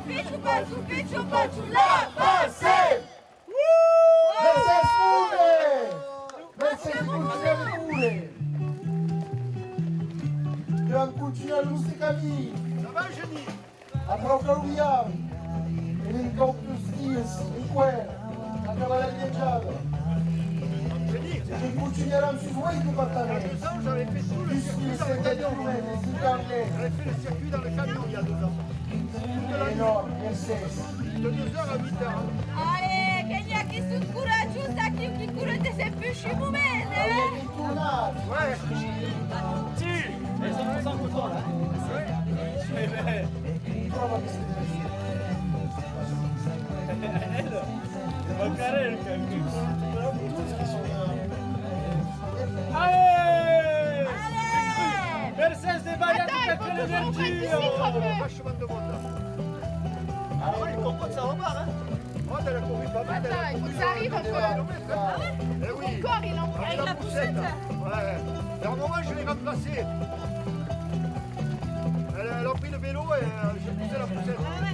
Pichu pachu, pichu pachu, la Passem! Mercés, monde! Mercés de continuar de córrer! Que vam continuar lo nòste camin! Atrauca lo viatge, e en quauques dias enqüèra, acabarà la viatjada. E que continuaram sus ueit departaments, dusmila cent quilomètres en carnet. Enorme, mercés. Allez, que n'i a qui son coratjós aquiu, qui corren de se puish un moment, eh? Tornat! Ouais. Si, elles sont ensemble tout le temps, là. Ouais. Allez! Mercés de balhar tota aquela energia! Vachement de monde. Ah oui, le concours, ça repart, hein. Oh, t'as la couru pas mal. Attends, il faut que ça arrive un peu. Eh oui. Encore, il en prend. Avec la poussette. Ouais. Et à un moment, je l'ai remplacée. Elle, elle a pris le vélo et, euh, j'ai poussé la poussette. Ah ouais.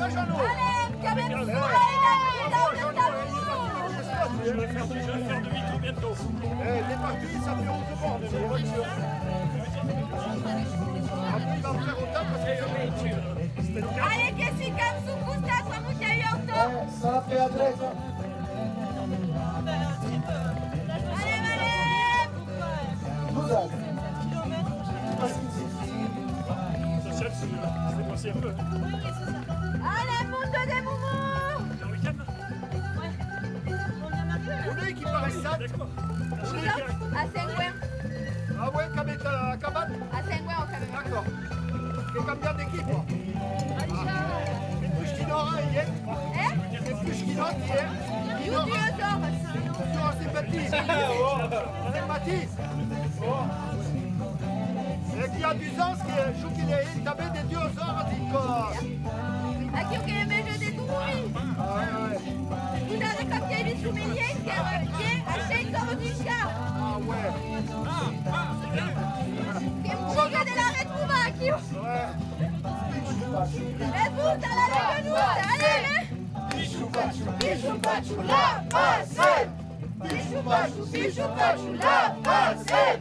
Allez, Jeannot. Allez, Jeannot, il est parti dans le tableau. Je vais faire, je vais faire demi-tour bientôt. Eh, il est parti, ça fait onze bornes, les voitures. Après, il va me faire autant parce que... Allez, que si, quand sous costat, ça nous y a eu autant. Ça fait à droite. Allez, allez. Vous allez. Allez, monte des moumous. Volètz qui pareisse ça? À Saint-Ouen. Ah ouais, qu'avètz acabat? À Saint-Ouen, au Cameroun. D'accord. Que cambiat d'equipa. Ah. Es plus qu'una ora, eh? Eh? Es plus qu'una ora, eh? Ieu, duas oras. Duas oras de matin. De matin. E qu'i a dus ans que jo que l'ai tanben de duas oras dins, euh... Aquiu que me je de dormir. Ah, ouais, ouais. Vous avez comme qu'il y a des souvenirs, que, euh, que à cinq heures du soir. Ah, ouais. Que me chica de la retrouver aquiu. Ouais. E vous, t'as la gueule, allez, hein? Pichu pachu, pichu pachu, la Passem! Pichu pachu, pichu pachu, la Passem!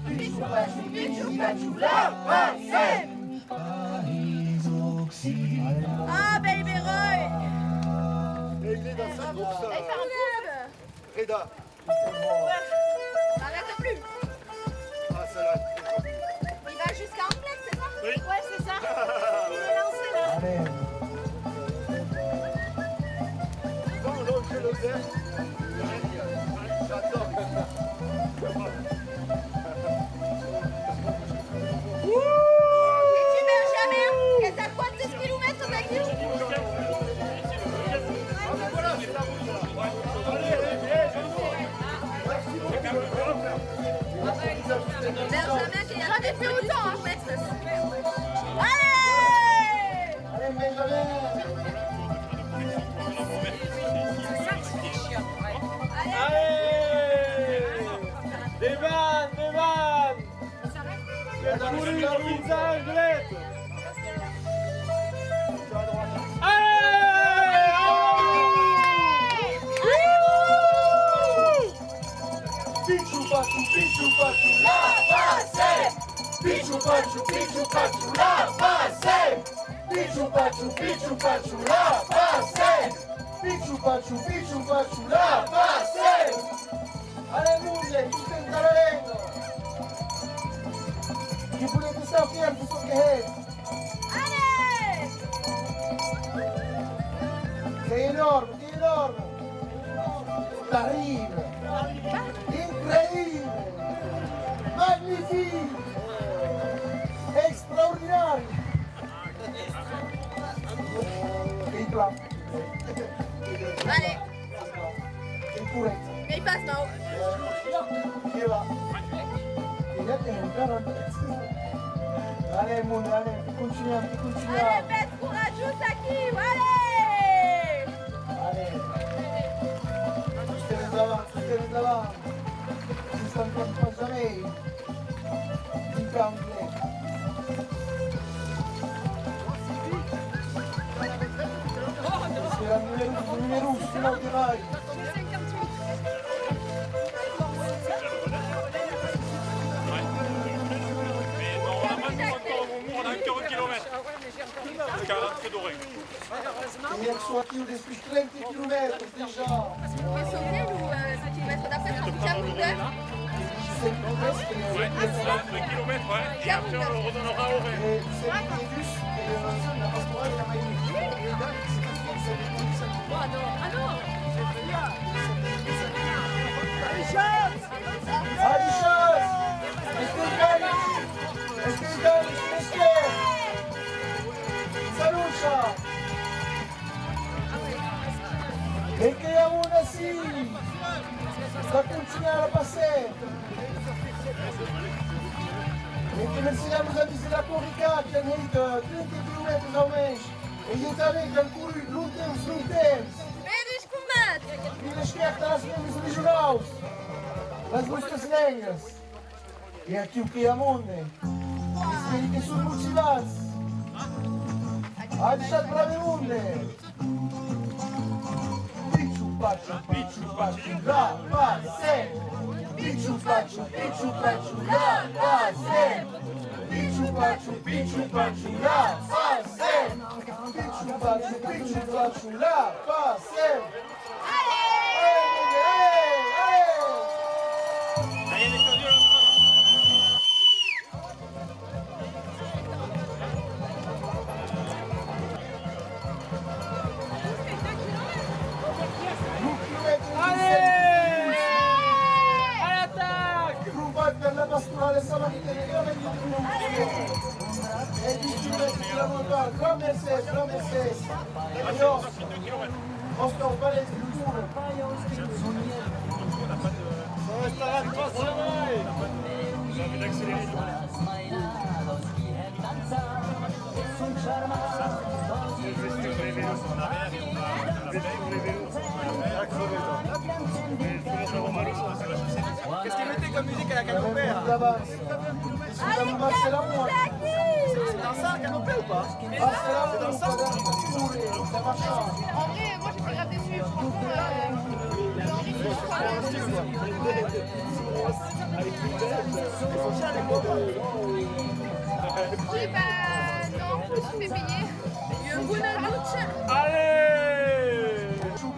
Pichu pachu, pichu pachu, la Passem! Ah, Baby Roy! Et il est dans sa course. Freda. Arrête plus. Ah, celle-là. Il va jusqu'à Anglet, c'est ça? Oui. Ouais, c'est ça. Il est lancé, là. Allez. Bon, donc, je le fais. J'adore. Et tu, Benjamin, que t'as quantes kilomètres d'aquí? Benjamin, que j'en ai fait autant, hein. Allez! Allez, Benjamin! Allez! Devant, devant! Allez! Pichu pachu, pichu pachu, la Passem! Pichu pachu, pichu pachu, la Passem! Pichu pachu, pichu pachu, la Passem! Pichu pachu, pichu pachu, la Passem! Allez, monde, tous entre la lenga! Que volètz estar fièrs de çò que hètz! Allez! C'est énorme, c'est énorme! Terrible! Increïble! Magnifique! Extraordinari! Ei plan. Allez. Ei corrècte. Que i fas mau. Que va. Que ja que encara... Allez, monde, allez, que continuem, que continuem. Allez, bèth coratjós aquiu, allez! Allez. Juste endavant, juste endavant. Jusqu'à un pas jamais. Hier soir, il y a trente kilomètres déjà. Que sauter lo, eh, lo quilomètre d'après, trenta-quatre. Ouais, c'est ça, deux kilomètres, ouais. Et après, on le redonnera au rêve. Adishatz! Escotètz! Escotètz, mestièr! Salut, chat! E que i a un ací! Va continuar a passar! E que mercejam los amics de la Corrica qu'an hèit, eh, trenta quilomètres au mensh. E ieu tanben qu'an corrut longtemps, longtemps. Bèth combat! Vive Esquèrta, las lengas regionaus, las nòstas lengas. E aquiu que i a monde. Espèri que son motivats. Adishatz, brave monde! Pichu pachu, pichu pachu, la Passem! Pichu pachu, pichu pachu, la Passem! Pichu pachu, pichu pachu, la Passem! Pichu pachu, pichu pachu, la Passem! Allez! Allez, allez, allez! Allez! À l'attaque! Provat per la pastorala samaritaine de la Vall de Tremont. E distribuït per la Montpar. Grand mercés, grand mercés. E jo, Òscar Valent, Cultura. Ça restera trois cents. Qu'est-ce qu'il mettait comme musique à la Canopée, hein ? C'est dans ça, Canopée, ou pas ? C'est dans ça ? En vrai, moi, j'étais grave déçue, franchement, euh, j'ai envie de... Oui, bah, non, je me suis fait payer. Allez !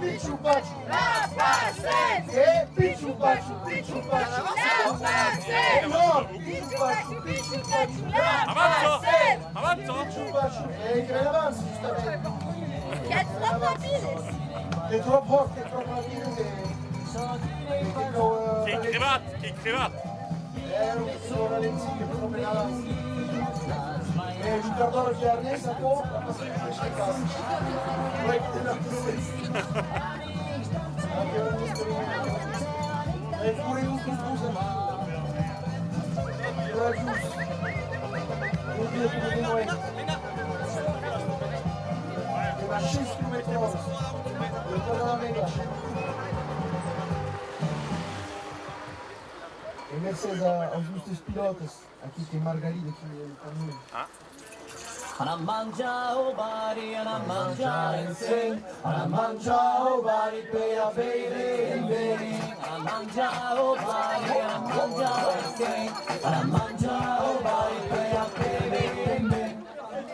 Pichu pachu, la Passem! E pichu pachu, pichu pachu, la Passem! E non, pichu pachu, pichu pachu, la Passem! Avança! Pichu pachu, e que ben avança, justament. Il y a trois points pile. T'es trop proche, t'es trop rapide, t'es... Qu'ei crevat, qu'ei crevat! Eh, lo que se vòl alentir, que pròpi nada. Eh, Joan Cardona, Giarnés, aquò, la passada de Chacas. Ouais, que te la pousses. Aquò, eh, correu, tu pousses. Coratjós. Lo dia que veni, ouais. E va sis quilomètres. E pas a la mèga. E mercés a, aus nòstes pilòtes, aquí qu'ei Margalida, aquí, eh, tanben. Ah. Anar manjar au barri, anar manjar en seny, anar manjar au barri per a beure en ben. Anar manjar au barri, anar manjar en seny, anar manjar au barri per a beure en ben.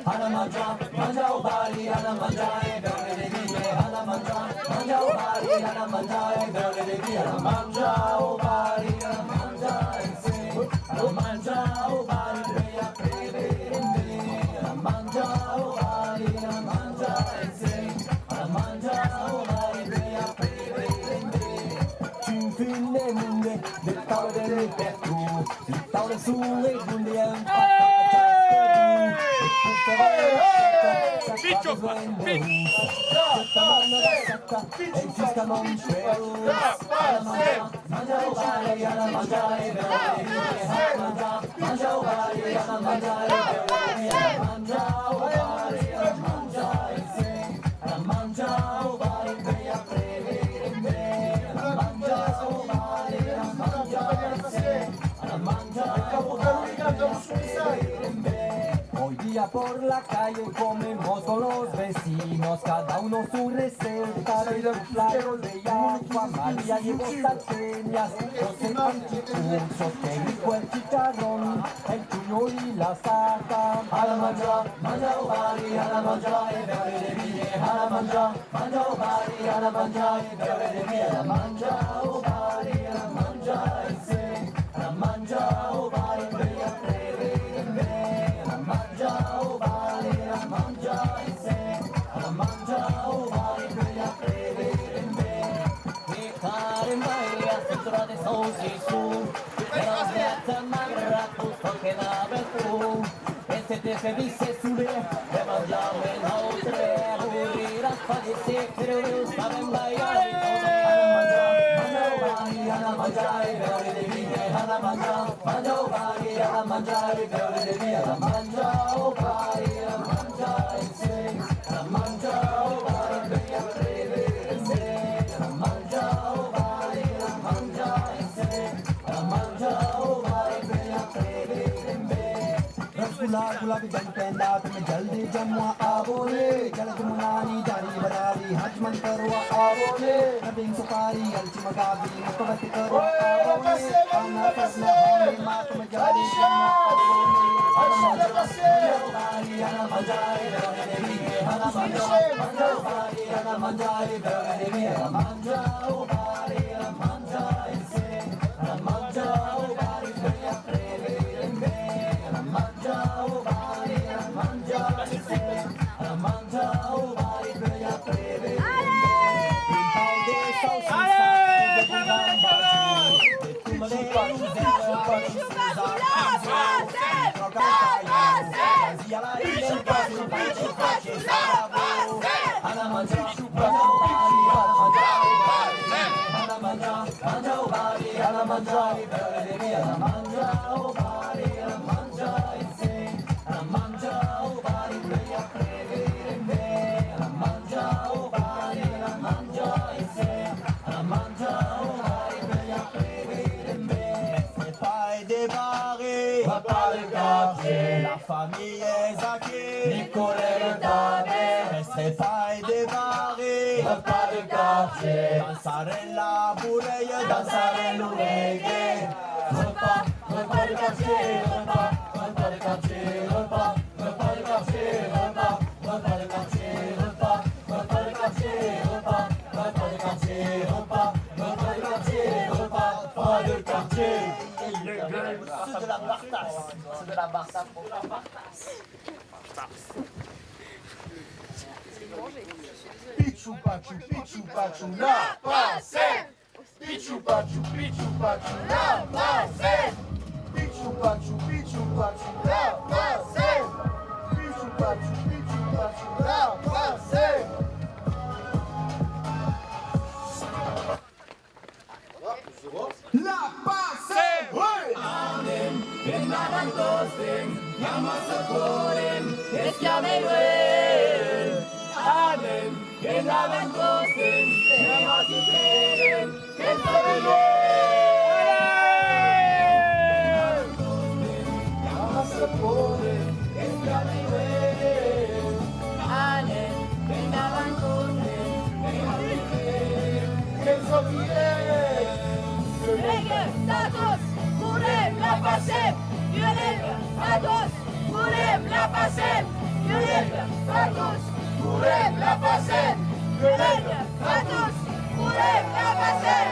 Anar manjar, manjar au barri, anar manjar e beure de vin. Anar manjar, manjar au barri, anar manjar e beure de vin. Anar manjar au barri, anar manjar en seny, anar manjar au barri, beure, beure, anar manjar au barri, anar manjar en seny, anar manjar au barri, beure, beure, un fin de monde, de taula de pertot. Pichu, pichu, pichu, pichu, pichu, Hoy día por la calle comemos con los vecinos, cada uno su receta de tus platos de agua, María llevó salteñas, José anticuchos, que dijo el chicharrón, el chuño y la sata. Anar manjar, manjar au barri, anar manjar e beure de vin, anar manjar. Manjar au barri, anar manjar e beure de vin, anar manjar au barri, anar manjar en seny, anar Cola, cola, que ja m'entenda, que me jalde, ja m'ai abonné, ja la demonani, jari, barari, haj man karwa abonné, na bin sopari, al chimagabi, na kavati karwa abonné, ana fasna, ma, que me jalde, ja m'ai abonné, ana manjari, ana manjari, ana manjari, ana manjari, ana manjari, Pas de barrer, repas de quartier. La famille est aquí, les collègues d'année. Restez pas de barrer, repas de quartier. Dansarem la burella, dansarem lo reggae. Repas, repas de quartier, repas, repas de quartier, repas, repas de quartier, repas, repas de quartier, repas, repas de quartier, repas, repas de quartier, repas, repas de quartier, repas, repas de quartier. C'est de la bartasse. C'est de la bartasse. Pichu pachu, pichu pachu, la Passem! Pichu pachu, pichu pachu, la Passem! Pichu pachu, pichu pachu, la Passem! Pichu pachu, pichu pachu, la Passem! La Passem! Anem endavant tostemps, i a massa corrent, espiam-lo. Anem endavant tostemps, i a massa corrent, que ens ajude. Anem endavant tostemps, que ens ajude. Violèira, Sadós, volem la Passem! Violèira, Sadós, volem la Passem! Violèira, Sadós, volem la Passem! Violèira, Sadós, volem la Passem!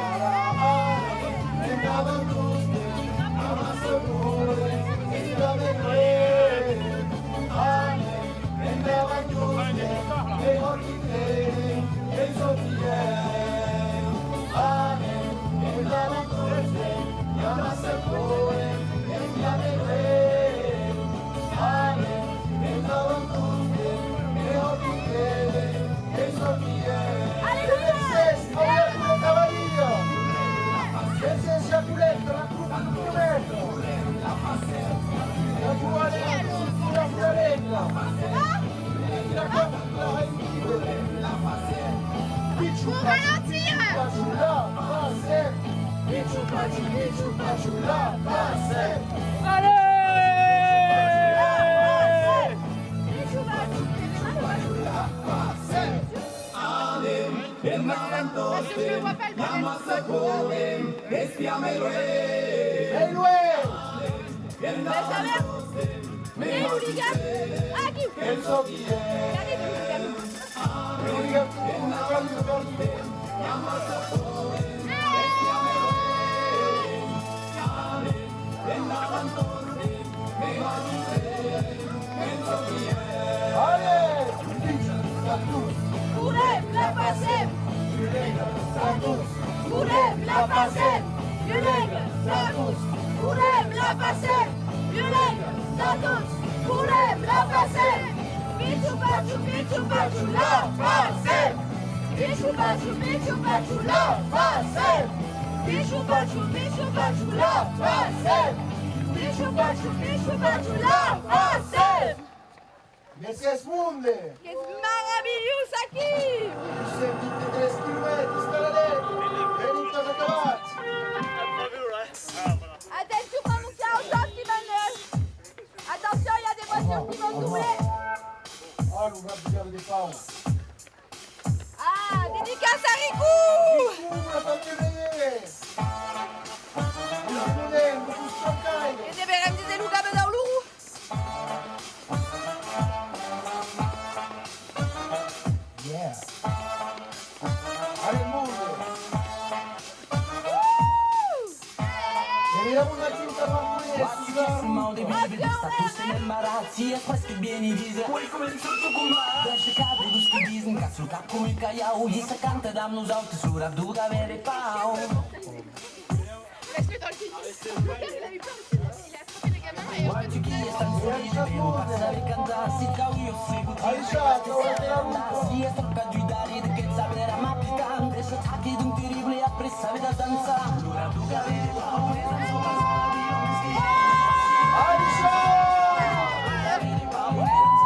Pour ralentir. Allez! Anem endavant tostemps, i a massa corrent, espiam-lo. Espiam-lo! Aquí! Anem endavant tostemps, i a massa corrent, espiam-lo. Allez! Volem la Passem! Volem la Passem! Violèn! Volem la Passem! Violèn! Volem la Passem! Pichu pachu, pichu pachu, la Passem! Pichu pachu, pichu pachu, la Passem! Pichu pachu, pichu pachu, la Passem! Pichu pachu, pichu pachu, la Passem! Mercés, monde! Qu'es maravilhós aquí! Sèm vint-e-tres quilomètres tà la net! Veni pas acabat! Atencion, pr'amor qu'i a un jòc qui vòl. Atencion, i a de voitures qui vont dobler! Ah, lo gat de pau! Ah, dedicaça a Ricou! Ricou, la familha Veyer! Lo modèl, lo costat caire! E deverem díser lo gabe dau loro! Yeah! Allez, monde! Wouh! E vira un atiu cap a Moiès, sus l'arbre! Ui, comença tot coma! Dèisha cabre los qui disen, cassa lo cap coma un calhau, lissa canta damb nosautes, lo rap deu gabe de pau. Aisha, cau la tera.